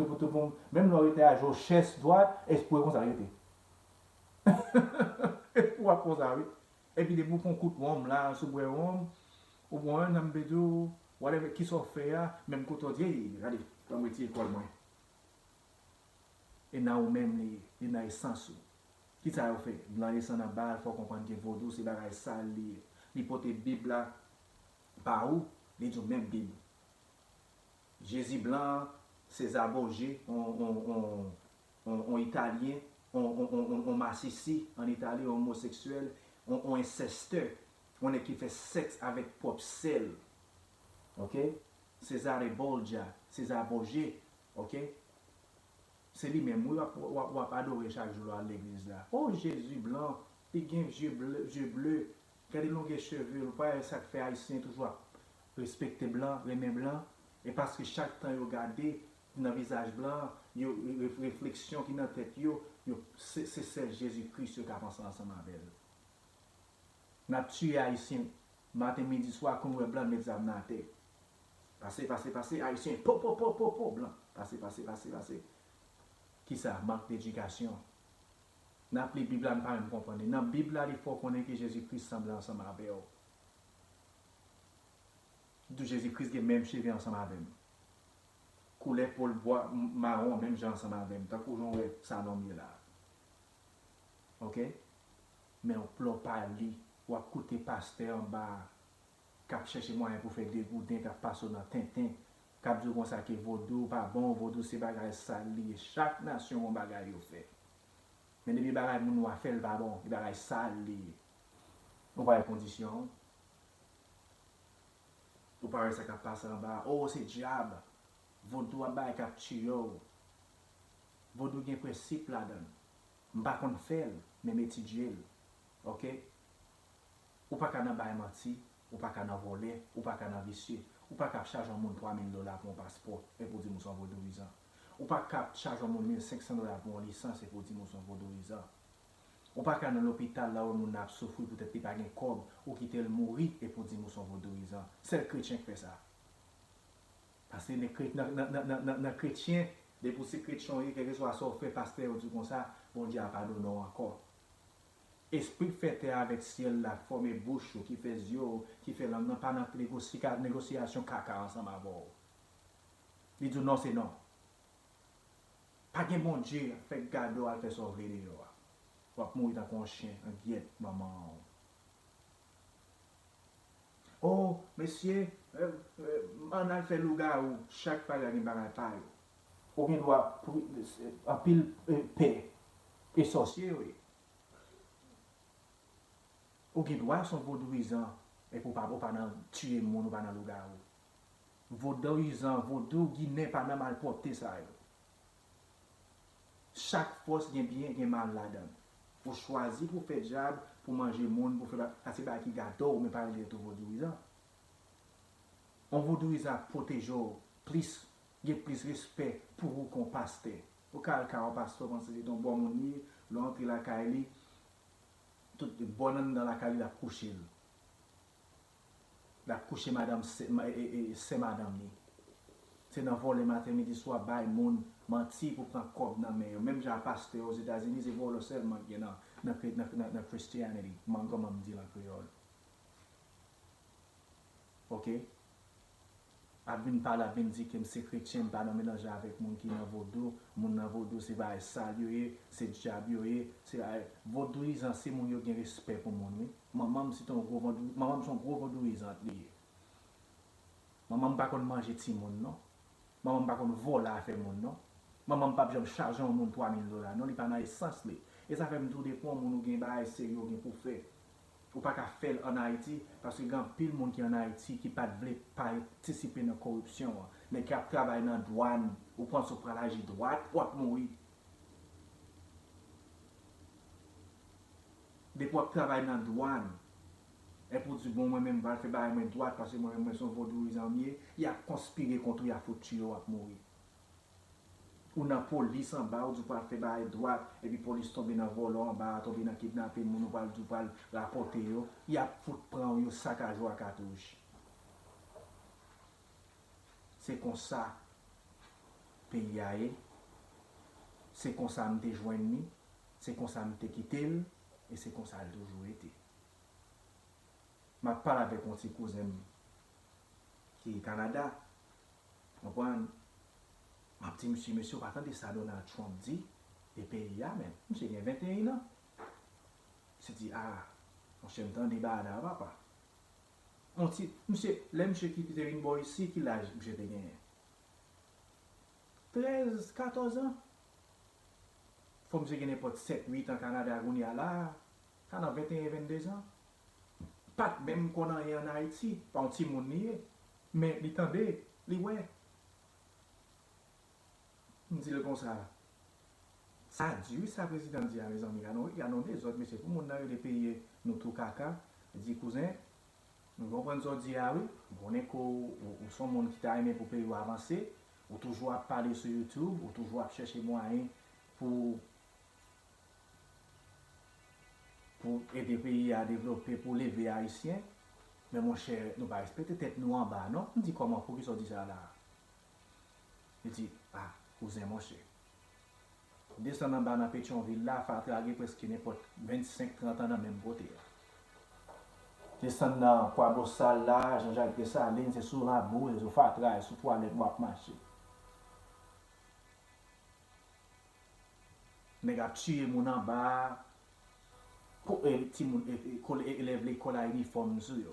toutou, toutou, pou, menm lè w rete aje w chès dwat, espri w konsa rete. Espri w ap konsa, wi. Epi depi w pran kout wonm la, si w bwè wonm, ou pran yon nanm bedo, whatever, kisa w fè a, menm kote w di, "Ey, gade, ban m retire kòl mwen." E nan ou menm li ye, li nan esans ou. Kisa yo fè? Blan desann anba l, fè w konprann ke vodou se bagay sal li ye. Li pote Bib la ba ou, li di w men Bib. Jezi blan, César Borgia, on, on, on, on, on Italyen, on, on, on, on, on masisi an Itali, on omoseksyèl, on, on ensèstè, on nèg ki fè sèks avèk pwòp sè l. Ok? Cesare Borgia, César Borgia, ok? Se li menm, wi, w ap, w ap, w ap adore chak jou lè w al legliz la. O Jezi blan, li gen je ble, je ble. Gade longè cheve l, ou pa wè sa k fè Ayisyen toujou ap respekte blan, renmen blan? E paske chak tan yo gade nan vizaj blan, yo, re-, refleksyon ki nan tèt yo, yo, se, se sèl Jezi Kris yo ka panse ansanm avè l. N ap tiye Ayisyen maten, midi, swa, kou n wè blan n met zam nan atè. Pase, pase, pase, Ayisyen, po, po, po, po, po, blan. Pase, pase, pase, pase. Kisa? Mank de edikasyon. N ap li Bib la, n pa menm konprann li. Nan Bib la, li fè w konnen ke Jezi Kris sanble ansanm avè w. Di w Jezi Kris gen menm cheve ansanm avè m. Koulè po l bwa, m-, mawon, menm jan ansanm avè m, tankou jan w wè salon m ye la. Ok? Men w plò pa li, w ap koute pastè anba a k ap chèche mwayen pou fè degouden, k ap pase w nan tenten, k ap di w konsa ke vodou pa bon, vodou se bagay sal li ye. Chak nasyon gon bagay yo fè. Men depi bagay moun nwa fè l pa bon, e bagay sal li ye. Ou pa wè kondisyon an? Ou pa wè sa k ap pase anba a? O, se dyab. Vodou ap bay k ap tiye w. Vodou gen prensip ladan l. M pa konn fè l, men m etidye l. Ok? Ou pa ka nan bay manti, ou pa ka nan vòlè, ou pa ka nan visye. Ou pa ka ap chaje yon moun twa mil dola pou yon paspò, epi w di m ou se yon vodouyizan. Ou pa ka ap chaje yon moun mil senk san dola pou yon lisans, epi w di m ou se yon vodouyizan. Ou pa ka nan lopital la wè moun nan ap soufri poutèt li pa gen kòb, ou kite l mouri, epi w di m ou se yon vodouyizan. Sèl kretyen k fè sa. Paske nan kre-, nan, nan, nan, nan, nan, nan kretyen, depi w se kretyen w ye, kèlkeswa sa w fè, pastè yo di w konsa, Bondye a padone w ankò. Espri k fè tè a avèk syèl la, k fòme bouch ou, ki fè zye w, ki fè lang nan, pa nan negosi-, negosyasyon kaka ansanm avè w. Li di w non, se non. Pa gen Bondye, fèk gade w al fè sa w vle deyò a. W ap mouri tankou yon chen, an gyèt manman w. O, mesye, eh, eh, ann al fè lougawou, chak bagay gen bagay pa yo. Ou gen dwa pri-, anpil, eh, pè e sòsye yo ye. Ou gen dwa se yon vodouyizan, epi w pa, ou pa nan tiye moun, ou pa nan lougawou. Vodouyizan, vodou, ginen pa nan malpwòpte sa yo. Chak fòs gen byen, gen mal ladan l. Ou chwazi pou fè dyab, pou manje moun, pou fè ba-, sa se bagay ki gade w, men pa rele tèt ou vodouyizan. Yon vodouyizan ap pwoteje w plis, gen plis respè pou ou ke yon pastè. Ou ka al kay yon pastè, w panse se te yon bon moun li ye, lè w antre lakay li, tout bòn anndan lakay li, l ap kouche l. L ap kouche madanm sè, ma-, e, e, e, sè madanm li. Se nan vòlè maten, midi, swa, bay moun manti pou pran kòb nan men yo. Menm jan a pastè yo Ozetazini, se vòlò sèlman k gen nan, nan, nan, nan, nan Christianity, man-, kòman m di l an kreyòl. Ok? Ap vin pale, ap vin di ke m se kretyen, m pa nan melanje avèk moun ki nan vodou. Moun nan vodou se bagay sal yo ye, se dyab yo ye, se bagay, vodouyizan se moun yo gen respè pou moun, wi. Manman m se te yon gwo vodou, manman m se yon gwo vodouyizant li ye. Manman m pa konn manje timoun non. Manman m pa konn vòlè afè moun non. Manman m p ap janm chaje yon moun twa mil dola non, li pa nan esans li. E sa fè m tou depi yon moun ou gen bagay serye ou gen pou fè. Ou pa ka fè l ann Ayiti, paske gen anpil moun ki ann Ayiti ki pa t vle patisipe nan koripsyon an. Nèg k ap travay nan dwàn, ou panse w pral aji dwat, w ap mouri. Depi w ap travay nan dwàn, epi w di, "Bon, mwen menm, m pral fè bagay mwen dwat, paske mwen menm, mwen se yon vodouyizan m ye," y ap konspire kont ou, y ap fout tiye w, w ap mouri. Ou nan polis anba, ou di w pral fè bagay dwat, epi polis tonbe nan vòlò anba, tonbe nan kidnape moun, ou pral di w pral rapòte yo, y ap fout pran w, yo sakaje w a katouch. Se konsa peyi a ye, se konsa m te jwenn li, se konsa m te kite l, e se konsa l toujou rete. M ap pale avèk yon ti kouzen m ki Kanada. Konprann? M ap di misye, mesye, ou pa tande sa Donald Trump di de peyi a, men misye gen venteyen an. Misye di, a, monchè, m tande bagay la, papa. On ti, misye, lè misye ki te vin bò isi, ki laj misye te genyen? Trèz, katòz an. Fò misye gen nenpòt sèt, uit an Kanada kounye a la, sa nan venteyen, venndezan. Pa t menm konn anyen ann Ayiti, pa yon timoun li ye, men li tande, li wè. M di l konsa, sa di wi sa prezidan di a, mezanmi, gade yon, gade yon dezòd, mesye, pou moun nan rele peyi nou tou kaka, li di, kouzen, m konprann sa w di a wi, m konnen ke w, ou, ou se yon moun ki ta renmen pou peyi w avanse, ou toujou ap pale sou YouTube, ou toujou ap chèche mwayen pou, pou ede peyi a devlope, pou leve Ayisyen, men monchè, nou pa respekte tèt nou anba non. M di, kòman, poukisa w di sa la? Li di, a, kouzen monchè. Desann anba nan Petyonvil la, fatra gen prèske nenpòt vennsenk, trant an nan menm kote a. Desann nan Kwabosal la, Jean Jacques Dessalines, se sou labou, se sou fatra, se sou twalèt w ap mache. Nèg ap tiye moun anba a, ko-, e, timoun, e, e, kole-, e, elèv lekòl a inifòm sou yo.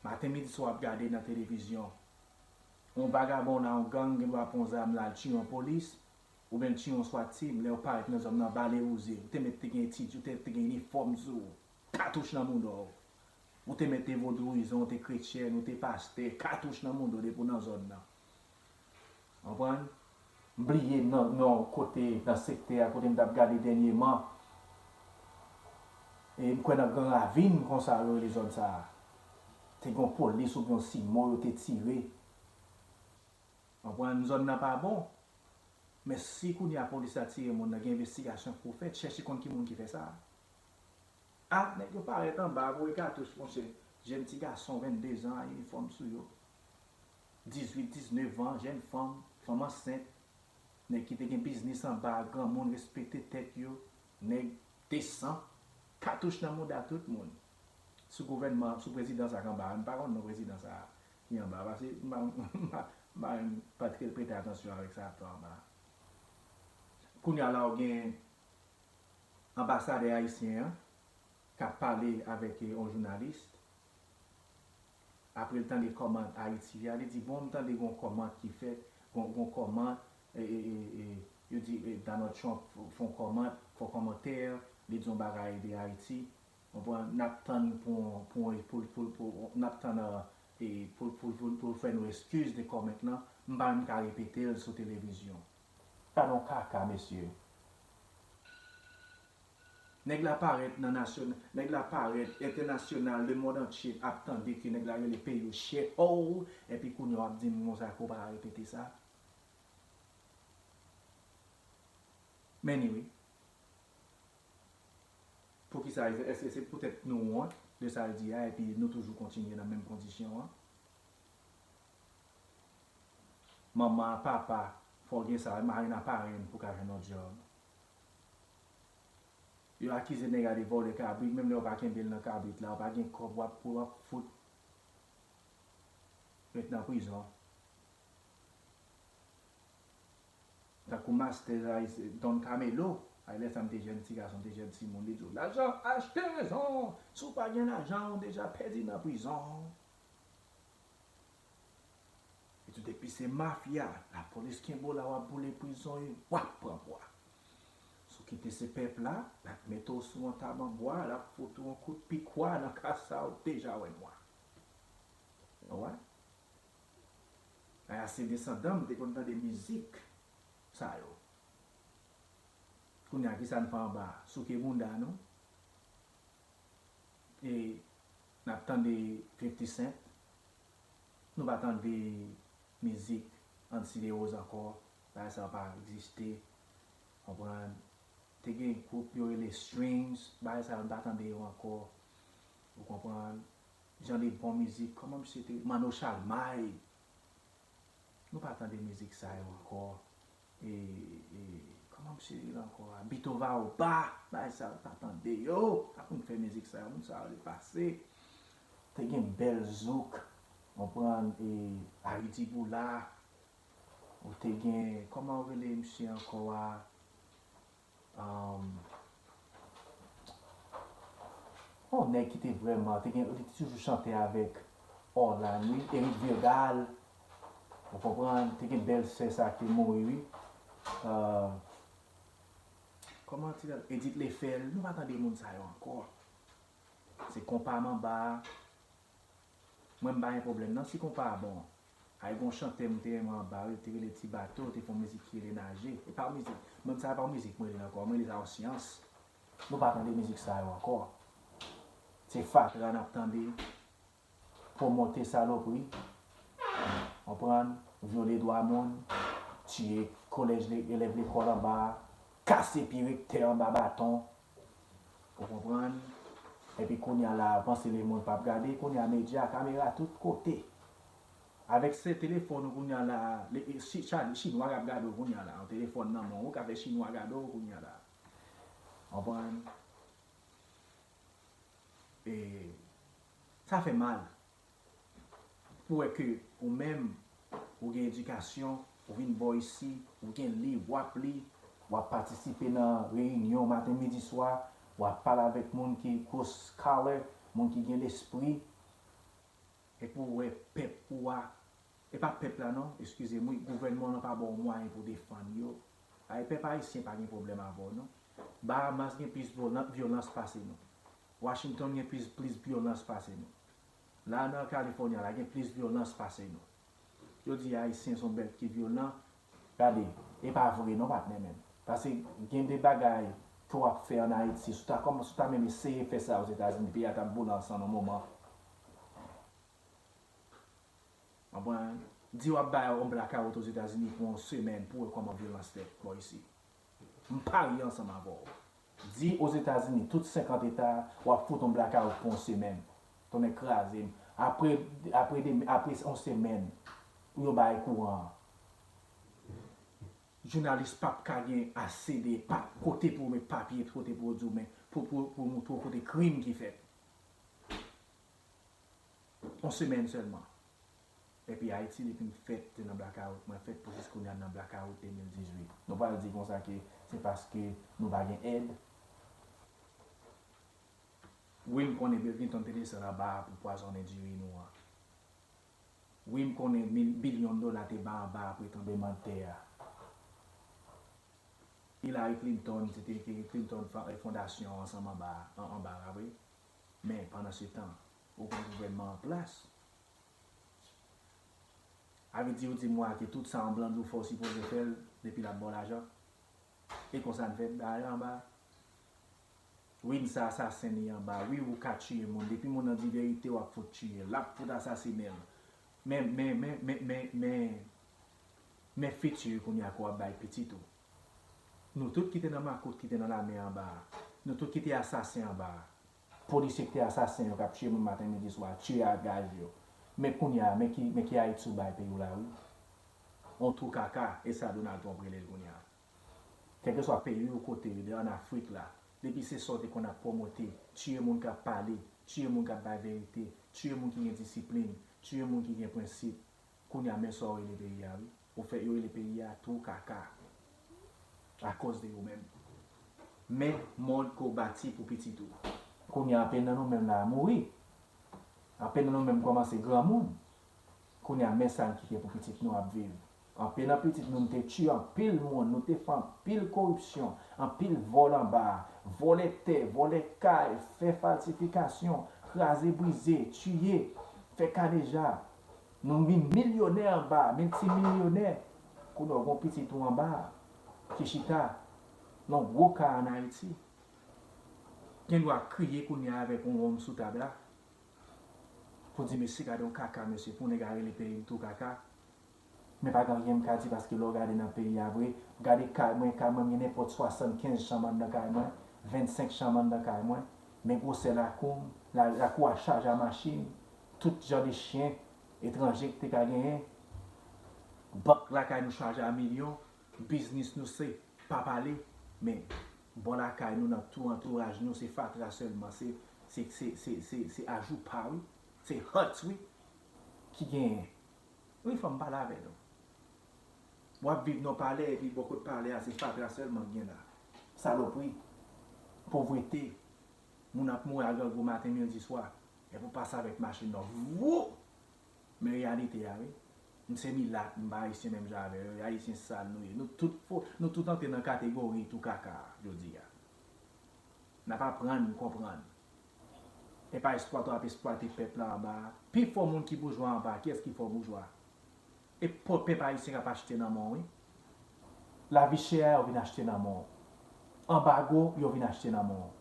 Maten, midi, swa w ap gade nan televizyon, yon vagabon nan yon gang gen dwa pran yon zam l al tiye yon polis, oubyen l tiye yon SWAT team, lè yo parèt nan zòn nan, bale wouze, ou te mèt te gen etidye, ou te mèt te gen inifòm sou ou, katouch nan mouda w, ou te mèt te vodouyizan, ou te kretyen, ou te pastè, katouch nan mouda w depi w nan zòn nan. Konprann? M bliye non, non kote nan sektè a kote m t ap gade dènyèman. E m kwè nan Gran Ravin konsa yo rele zòn sa a. Te gen yon polis oubyen yon simo yo te tire. Konprann? Zòn nan pa bon. Men si kounye a polis la tire moun nan, gen envestigasyon k pou fèt, chèche konn ki moun ki fè sa. A, nèg yo parèt anba, voye katouch, monchè. Jèn ti gason, venndezan, inifòm sou yo. Dizuit, diznèf an, jèn fanm, fanm ansent. Nèg ki te gen biznis anba, granmoun, respekte tèt yo. Nèg desan, katouch nan mouda tout moun. Sou gouvènman, sou prezidan sa k anba a, m pa konn non prezidan sa a ki anba a, paske m pa, m pa, m pa, m pa t rete prete atansyon avèk sa k ap fèt anba a. Kounye a la, ou gen anbasadè ayisyen an k ap pale avèk, eh, yon jounalis. Apre l tande kòmant Ayiti a, li di, bon, m tande gon kòmant ki fèt, gon, gon kòmant, e, e, e, e, yo di, e, Donald Trump f-, fè yon kòmant, fè yon kòmantè, li di yon bagay de Ayiti. Konprann? N ap tann pou, pou, pou, pou, pou, n ap tann, e, pou, pou, pou, pou l fè nou eskiz de kòmant lan. M pa menm ka repete l sou televizyon. Gade yon kaka, mesye. Nèg la parèt nan nasyon-, nèg la parèt entènasyonal, lemonn antye ap tande ke nèg la rele peyi yo shit hole, epi kounye a w ap di m konsa ke w pa ka repete sa. Men anyway, poukisa, èske se poutèt nou wont de sa l di a, epi nou toujou kontinye nan menm kondisyon an? Manman, papa, fò w gen sa, marenn a parenn pou w ka jwenn yon djòb. Yo akize nèg la de vòlè kabrit, menm lè yo pa kenbe l nan kabrit la, ou pa gen kòb, w ap, w ap fout ret nan prizon. Tankou mastè Don Camelo, ay lè sa m te jèn ti gason, m te jèn timoun, li di w, lajan achte rezon, si w pa gen lajan, ou deja pèdi nan prizon. Li di w depi se mafya, lapolis kenbe w la, w ap boule prizon e w ap pran bwa. Si w kite se pèp la, l ap mete w sou yon tab an bwa, l ap fout ou yon kout pikwa nan kasa, ou deja wè nwa. Ou wè? Ay, a se desandan m te konn tande mizik sa yo. Kounye a, kisa n fè anba a? Souke bounda nou. E n ap tande fifty Cent. Nou pa tande mizik Anti de Rose ankò. Bagay sa yo pa egziste. Konprann? Te gen gwoup yo rele Strings. Bagay sa yo, m pa tande yo ankò. Ou konprann? Jan de bon mizik. Kòman misye te? Manno Chalmay. Nou pa tande mizik sa yo ankò. E, e, kòman misye rele ankò a? Bito Vaoba. Bagay sa yo, pa tande yo. Sa pou n fè mizik sa yo, moun sa yo depase. Te gen bèl zouk. Konprann? E, Aridi Boula. Ou te gen, kòman yo rele misye ankò a? Um, yon nèg ki te vrèman, te gen, li te toujou chante avèk Orlan, wi, Eric Virgal. Ou konprann? Te gen bèl sè sa ki te mouri, wi. Uh, kòman ti Edith Lefel, nou pa tande moun sa yo ankò. Se konpa manba. Mwen m pa gen pwoblèm nan si konpa a bon. Ay, gon chantè m te renmen anba, li te rele Ti Bato, te fè yon mizik ki rele Naje. E pa yon mizik, mwen sa pa yon mizik mwen rele ankò, mwen rele sa yon syans. Nou pa tande mizik sa yo ankò. Se fatra n ap tande, pwomote salopri, konprann, vyole dwa moun, tiye kolèj, elèv lekòl anba, kase pye rektè anba baton. Ou konprann? Epi kounye a la, ou panse lemonn p ap gade, kounye a medya, kamera tout kote. Avèk se telefòn ou kounye a la, le, e, chi, cha, chinwa k ap gade w kounye a la, yon telefòn nan men w, ou ka fè chinwa gade w kounye a la. Konprann? E sa fè mal. Pou wè ke ou menm, ou gen edikasyon, ou vin bò isi, ou gen liv, w ap li, w ap patisipe nan reyinyon maten, midi, swa, w ap pale avèk moun ki gwo scholar, moun ki gen lespri, e pou w wè pèp ou a, e pa pèp la non, eskize m wi, gouvènman w lan pa ba w mwayen pou defann yo. Ay, pèp ayisyen pa gen pwoblèm avè w non. Bahamas gen plis vyolan-, vyolans pase nou. Washington gen plis, plis vyolans pase nou. La nan California la gen plis vyolans pase nou. Yo di Ayisyen se yon bèt ki vyolan. Gade, e pa vre non, patnè menm. Paske gen de bagay ke w ap fè ann Ayiti, si w ta kòman, si w ta menm eseye fè sa Ozetazini, peyi a t ap boule ansanm yon moman. Konprann? Di w ap bay yon blackout Ozetazini pou yon semèn pou w wè kòman vyolans fèt bò isi. M parye ansanm avè w. Di Ozetazini, tout senkant eta, w ap fout yon blackout pou yon semèn. Tonnè kraze m. Apre, apre de, apre yon semèn, pou yo bay kouran an. Jounalis p ap ka gen ase de pa, kote pou w met papye, kote pou w di w men, pou, pou, pou w montre w kote krim ki fèt. Yon semèn sèlman. Epi Ayiti, depi m fèt, te nan blakawout. Mwen fèt pou jis kounye a nan blakawout de mil dizuit. Nou pral di konsa ke se paske nou pa gen èd? Wi, m konnen Bill Clinton te desann anba a pou pwazonnen diri nou an. Wi, m konnen mil, bilyon dola te bay anba apre tranblemanntè a. Hillary Clinton, se te Clinton fa-, fondasyon ansanm anba, an, anba la, wi. Men, pandan se tan, ou gen gouvènman an plas. Sa vle di, ou di mwen ke tout sa yon blan di w fè, w sipoze fè l, depi l ap ba w lajan. E konsa n fè bagay la anba. Wi, n sa asasen li anba. Wi, ou ka tiye moun. Depi moun nan di verite, w ap fout tiye l. L ap fout asasinen l. Men, men, men, men, men, men, men fiti kounye a ke w ap bay pitit ou. Nou tout ki te nan makout, ki te nan lame anba a. Nou tout ki te asasen anba a. Polisye ki te asasen yo, k ap tiye moun maten, midi, swa, tiye a gaz yo. Men kounye a, men ki, men ki Ayiti ou bay peyi w la, wi. On twou kaka, e sa Donald Trump rele l kounye a. Kèlkeswa peyi ou kote li, ann Afrik la, depi se sa w te konn ap pwomote, tiye moun k ap pale, tiye moun k ap bay verite, tiye moun ki gen disiplin, tiye moun ki gen prensip, kounye a men sa w rele peyi a, wi. Ou fè yo rele peyi a twou kaka. Akoz de ou menm. Men mond ke w bati pou pitit ou. Kounye a, anpil nan nou menm la mouri. Anpil nan nou menm kòmanse granmoun. Kounye a, men sa n kite pou pitit nou ap viv. Anpil nan pitit nou, nou te tiye anpil moun, nou te fè anpil koripsyon, anpil vòl anba a, vòlè tè, vòlè kay, fè falsifikasyon, kraze brize, tiye, fè kadeja. Nou vin milyonè anba a, miltimilyonè. Kounye a, w gen yon pitit ou anba a, ki chita nan yon gwo ka ann Ayiti. Gen dwa kriye kounye a avèk yon wonm sou tab la. Pou di, mesye, gade yon kaka, mesye, pou nèg a rele peyi m twou kaka. Men pa gen anyen m ka di paske lè w gade nan peyi a vre, gade kay mwen, kay mwen gen nenpòt swasannkenz chanm anndan kay mwen, vennsenk chanm anndan kay mwen, men gwosè lakou m, la, lakou a chaje a machin, tout jan de chen etranje ki te ka genyen, bank lakay nou chaje a milyon, biznis nou se pa pale, men bò lakay nou nan tou antouraj nou se fatra sèlman, se, se, se, se, se, se ajoupa wi, se huts wi, ki genyen. Wi, fò m pale avè nou. W ap viv nan palè epi bò kot palè a se fatra sèlman k gen la. Salopri, povrete, moun ap mouri a grangou maten, midi, swa. Epi w pase avèk machin nan, vwoup! Men reyalite a, wi. M se milat, m pa ayisyen menm jan avè yo. Ayisyen sal nou ye. Nou tout fo, nou tout antre nan kategori tou kaka a, jodi a. N ap aprann konprann. E pa eksplwate w ap eksplwate pèp la anba a. Pi fò moun ki boujwa anba a. Kiyès ki fò boujwa? E pòv pèp ayisyen k ap achte nan men w, wi. Lavi chè a, yo vin achte nan men w. Anbago, yo vin achte nan men w.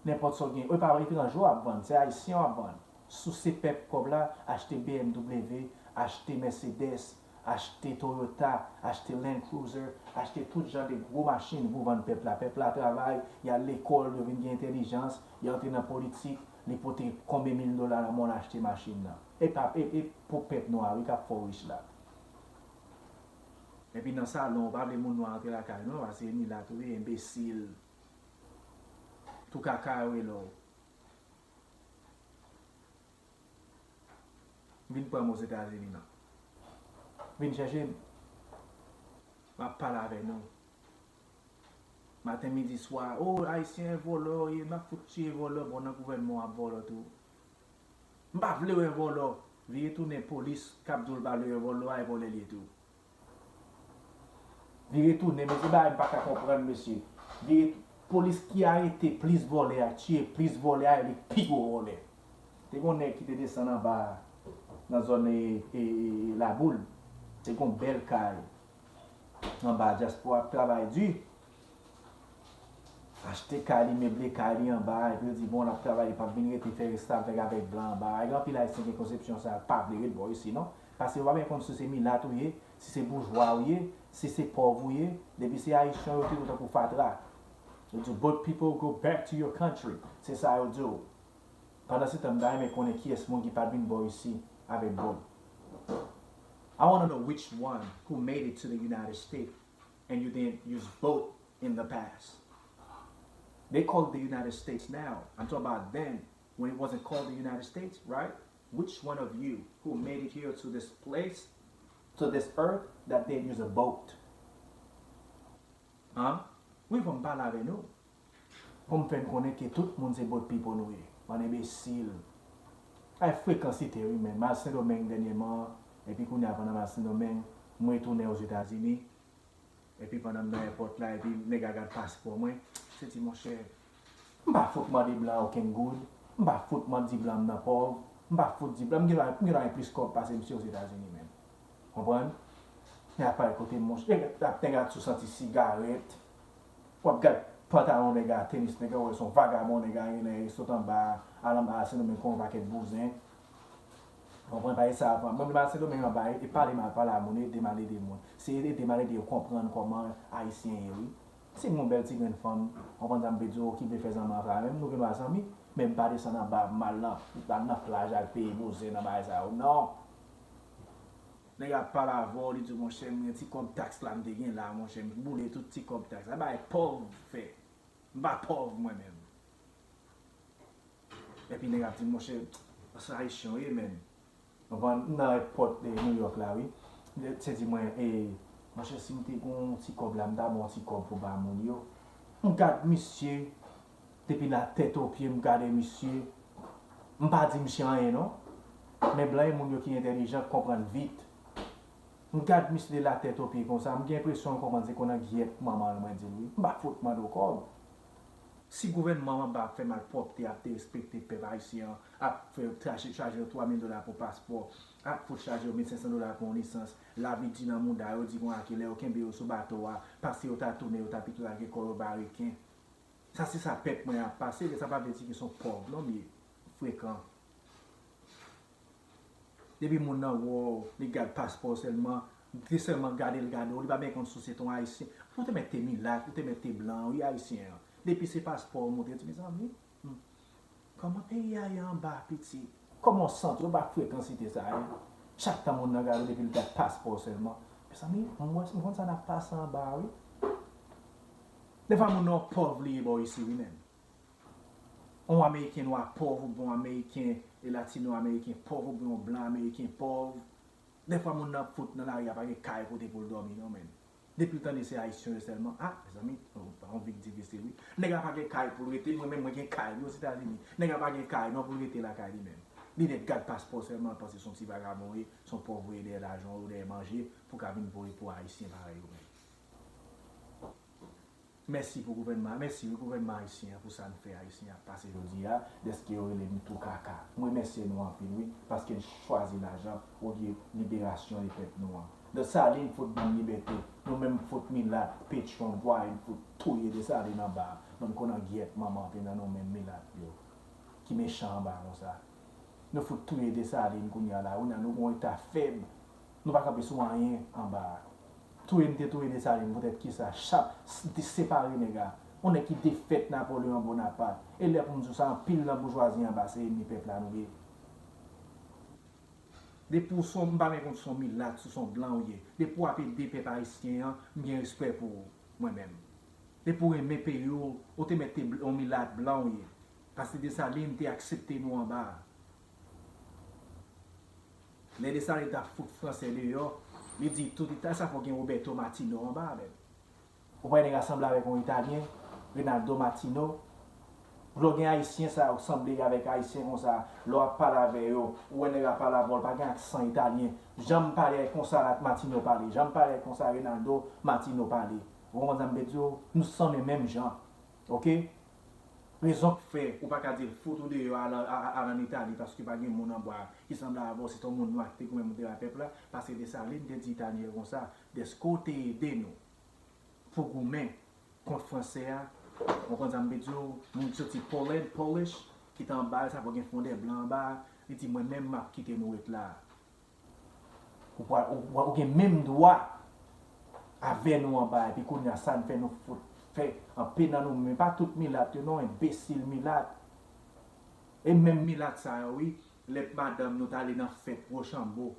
Nenpòt sa w gen, e pa etranje w ap vann, se ayisyen w ap vann. Souse pèp kòb la, achte B M W, achte Mercedes, achte Toyota, achte Land Cruiser, achte tout jan de gwo machin pou vann pèp la. Pèp la travay, y al lekòl, yo vin gen entèlijans, y antre nan politik, li pote konbyen mil dola nan men w, l achte machin nan. E pa, e, e pou pèp nwa wi k ap fè w rich la. Epi nan salon, ou pa vle moun nwa antre lakay non, paske milat ou ye, enbesil. Tou kaka yo rele w. Vin pran m Ozetazini non. Vin chèche m. M ap pale avè nou. Maten, midi, swa, o, ayisyen vòlò ye, m ap fout tiye vòlò, bon, nan gouvènman w ap vòlò tou. M pa vle wè vòlò. Vire tounen polis k ap di w l pa vle wè vòlò a, e vòlè l ye tou. Vire tounen, mesye, bagay m pa ka konprann, mesye. Vire, polis ki arete plis vòlè a, tiye plis vòlè a, e li pi gwo vòlè. Te gen yon nèg ki te desann anba a, nan zòn e, e, e, Laboul. Te gen yon bèl kay. Anba a, dyaspora ap travay di. Achte kay li, meble kay li anba a, epi yo di, bon, l ap travay, li p ap vin rete fè restavèk avèk blan anba a. Gen anpil ayisyen gen konsepsyon sa a, pa vle ret bò isi, non. Paske yo pa byen konn si se milat ou ye, si se boujwa ou ye, si se pòv ou ye, depi se ayisyen yo te tankou fatra. Yo di w, "Boat people, go back to your country." Se sa yo di w. Pandan se tan, m ta renmen konnen kiyès moun ki pa t vin bò isi avèk boat. I wanna know which one who made it to the United States and you didn't use boat in the past. They call it the United States now. I'm talking about then, when it wasn't called the United States, right? Which one of you who made it here to this place, to this earth, that didn't use a boat? An? Wi, fò m pale avè nou. Fò m fè n konnen ke tout moun se boat people nou ye. Bann enbesil. Ay, frekansite wi, men. M al Sendomeng dènyèman, epi kounye a pandan m al Sendomeng, m retounen Ozetazini. Epi pandan m nan èpòt la, epi nèg la gad paspò mwen, se di, monchè, m pa fout mande blan okenn goud, m pa fout mande di blan m nan pòv, m pa fout di blan, m gen dwa, m gen dwa gen plis kòb pase misye Ozetazini menm. Konprann? Nèg ap pale kote m, monchè, nèg ap, nèg ap sou santi sigarèt, w ap gad pantalon nèg la, tenis nèg la, w wè se yon vagabon nèg la, nèg la sot anba a, al anba a, se nou menm kon yon pakèt bouzen. Konprann, pa e sa avan. Mwen menm al Sendomeng anba, e pale m al pale a moun, ede m al ede moun. Se ede m al ede yo konprann kòman Ayisyen ye, wi. Si m gen yon bèl ti grenn fanm, konprann sa m vle di w, ki vle fè zanmi ansanm avè m, nou gen dwa zanmi. Men m pa desann anba, m al nan, m al nan plaj, al peye bouzen nan bagay sa yo. Non! Nèg ap pale avè w, li di w, monchè, m gen ti kòb taks la m te gen la, monchè, m boule tout ti kòb taks la. Bagay pòv fè. M pa pòv mwen menm. Epi nèg ap di m, monchè, se Ayisyen w ye, menn. Konprann? M nan èpòt, eh, New York la, wi. Li di mwen, eh, monchè, si m te gen yon ti kòb la, m ta ba w yon ti kòb pou ba moun yo. M gad misye, depi la tèt o pye, m gade misye. M pa di misye anyen, non. Men blan e moun yo ki entèlijan, k konprann vit. M gad misye de la tèt o pye konsa, m gen enpresyon l konprann se konn an gyèt manman l mwen di l, wi. M pa fout mande w kòb. Si gouvènman w anba ap fè malpwòpte, ap derespekte pèp ayisyen an, ap fè chaje, chaje yo twa mil dola pou paspò, ap fout chaje yo mil senk san dola pou yon lisans, lavi di nan mouda yo, di konsa ke lè yo kenbe yo sou bato a, paske yo ta tounen, yo ta pito lage kò yo ba reken. Sa se sa pèp mwen ap pase, men sa pa vle di ke se yon pòv non m ye. Frekan. Depi moun nan wè w, li gad paspò w sèlman, Li te sèlman gade l, gade w, li pa menm konn si w se t on Ayisyen. Ou te mèt te milat, ou te mèt te blan, wi, Ayisyen an. Depi se paspò w montre, di, mezanmi, hmm, kòman peyi a ye anba, pitit? Kòman w santi w? Yo pa frekan site sa, wi. Chak tan moun nan gade w, depi l gad paspò w sèlman. Mezanmi, m wè, m konn sa n ap pase anba a, wi. Defwa moun nan pòv li ye bò isi, wi, menm. On Ameriken nwa pòv oubyen on Ameriken e Latino Ameriken pòv oubyen on blan Ameriken pòv. Defwa moun nan ap fout nan lari a pa gen kay kote pou l dòmi non, menm. Depi l tande se Ayisyen yo sèlman, a, mezanmi, on, on vi difisil, wi. Nèg la pa gen kay pou l rete, mwen menm mwen gen kay, wi, Ozetazini. Nèg la pa gen kay non pou l rete lakay li menm. Li nèk gad paspò sèlman, l panse se on ti vagabon w ye, se on pòv w ye dèyè lajan w, dèyè manje, pou w ka vin voye pou Ayisyen parèy ou menm. Mèsi pou gouvènman, mèsi wi gouvènman ayisyen an pou sa n fè ayisyen ap pase jodi a, dèske yo rele n tou kaka. M remèsye nou anpil wi, paske n chwazi lajan olye liberasyon de pèp nou an. Desalin fout bann libète, nou menm fout milat, petyon, vwayi, n fout touye Desalin anba, bann kolangyèt manman te nan nou menm milat yo, ki mechan anba konsa. Nou fout touye Desalin kounye a la, kounye a nou gon eta fèb. Nou pa kanpe sou anyen anba a. Touye m te touye Desalin poutèt kisa? Chak, s- te separe nèg la. On nèg ki defèt Napoleon Bonaparte. E lè pou m di w sa, anpil nan boujwazi anba se enmi pèp la nou ye. Depi w son, m pa men kont son milat, sou son blan w ye. Depi w ap ede pèp ayisyen an, m gen respè pou ou, mwen menm. Depi w renmen peyi w, ou te mèt te bl- on milat blan w ye. Paske Desalin te aksepte nou anba a. Lè Desalin t ap fout fransè deyò, li di tout Ita-, sa fò gen Roberto Martino anba a menm. Ou pa wè nèg la sanble avèk yon Italyen, Rinaldo Martino. Lè w gen Ayisyen sa yo k sanble avèk Ayisyen konsa, lè w ap pale avè yo, ou wè nèg la pale avè w, l pa gen aksan Italyen. Jan m pale konsa la Martino pale, jan m pale konsa Rinaldo Martino pale. Ou konprann sa m vle di w? Nou sanble menm jan. Oke? Rezon k fè ou pa ka di l fout ou deyò al, al, al ann Itali paske pa gen moun anba ki sanble avè w, se t on moun nwa ki te goumen pou te bay pèp la, paske Desalin te di Italyen yo konsa, dèske w te ede nou pou goumen kont fransè a, ou konn sa m vle di w, moun ki soti Poland, Polish, ki te anba l, sa fò gen fondè blan anba a, li di mwen menm m ap kite nou ret la a. Ou, pral- ou, ou, ou gen menm dwa avè nou anba, epi kounye a sa n fè nou fout fè anpe nan nou, men pa tout milat yo non, enbesil milat. E menm milat sa yo wi, lè madanm nou t ale nan fèt Wochanbo,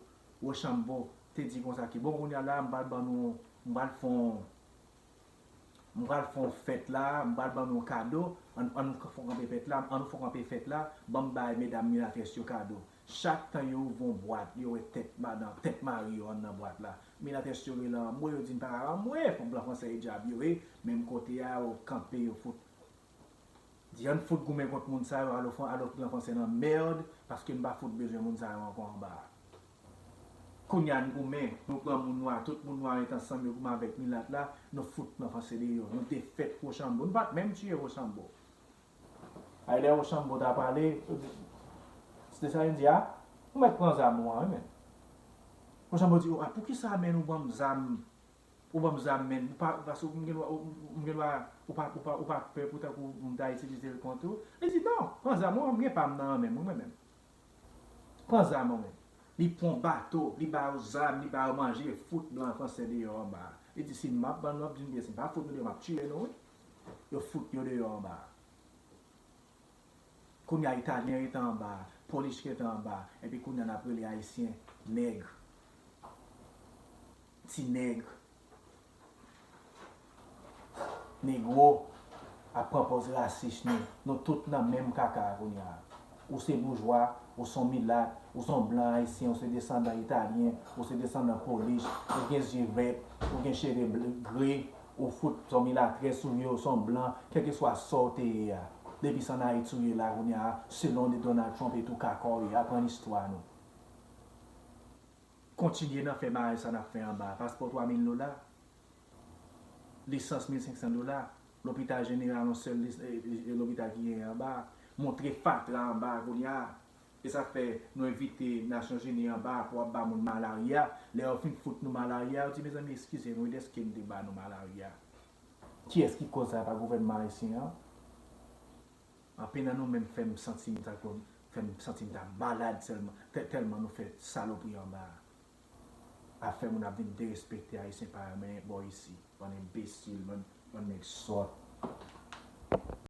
Wochanbo te di konsa ki bon kounye a la m pral ban nou, m pral fè on M pral fè yon fèt la, m pral ban nou kado, ann, ann nou fè kanpe fèt la, ann nou fè kanpe fèt la, ban m bay medam milatès yo kado. Chak tan yo ouvri yon bwat, yo wè tèt madan, tèt mari yo anndan bwat la. Milatès yo rele anmwe, yo di n pa ka anmwe, fòk blan fransè e dyab yo ye, menm kote a, yo kanpe, yo fout. Di ann fout goumen kont moun sa yo, alò, fran- alò blan fransè nan mèd, paske n pa fout bezwen moun sa yo ankò anba a. Kounye a n goumen, nou pran moun nwa, tout moun nwa ret ansanm, yo goumen avèk milat la, nou fout blan fransè deyò, nou defèt Wochanbo, nou pa t menm tiye Wochanbo. Ay lè Wochanbo ta pale, se te sa yo di a, ou mèt pran zam ou an, wi menm. Wochanbo di, o, a, poukisa menm ou ban m zam, ou ban m zam menm, ou pa, paske m gen dwa, m gen dwa, ou pa, ou pa, ou pa pè pou tankou m ta itilize l kont ou. Li di, non, pran zam ou an, m gen pa m nan men m, wi mwen menm. Pran zam ou menm. Li pran bato, li ba yo zam, li ba yo manje, fout blan fransè deyò anba a. Li di, si m ap ban nou, ap di m byen, si m pa fout nou deyò, m ap tiye nou, wi. Yo fout yo deyò anba a. Kounye a, Italyen rete anba a, Polish rete anba a, epi kounye a, n ap rele Ayisyen nèg. Ti nèg. Negro ap pran pòz rasis nou. Nou tout nan menm kaka a kounye a. Ou se boujwa, ou se yon milat, ou se yon blan ayisyen, ou se desandan italyen, ou se desandan polis, ou gen zye vèt, ou gen cheve ble- gre, ou fout se yon milatrès ou ye, ou se yon blan, kèlkeswa sa w te ye a. Depi se ann Ayiti w ye la kounye a, selon de Donald Trump e tou kaka w ye, aprann istwa nou. Kontinye nan fè bagay sa n ap fè anba a. Paspò twa mil dola, lisans mil senk san dola, lopital jeneral yon sèl lis- e, e, e, lopital ki genyen anba a. Montre fatra anba a kounye a. E sa fè nou envite Nasyonzini anba a pou ap ba moun malarya. Lè yo fin fout nou malarya, yo di, mezanmi, eskize nou, wi, dèske n te ba nou malarya. Kiyès ki koz sa? E pa gouvènman ayisyen an? Anpe nan nou menm fè m santi m ta konn, fè m santi m ta malad sèlman, tè- tèlman nou fè salopri anba a. ap fè moun ap vin derespekte Ayisyen parèy mwen bò isi. Bann enbesil, bann, bann nèg sòt.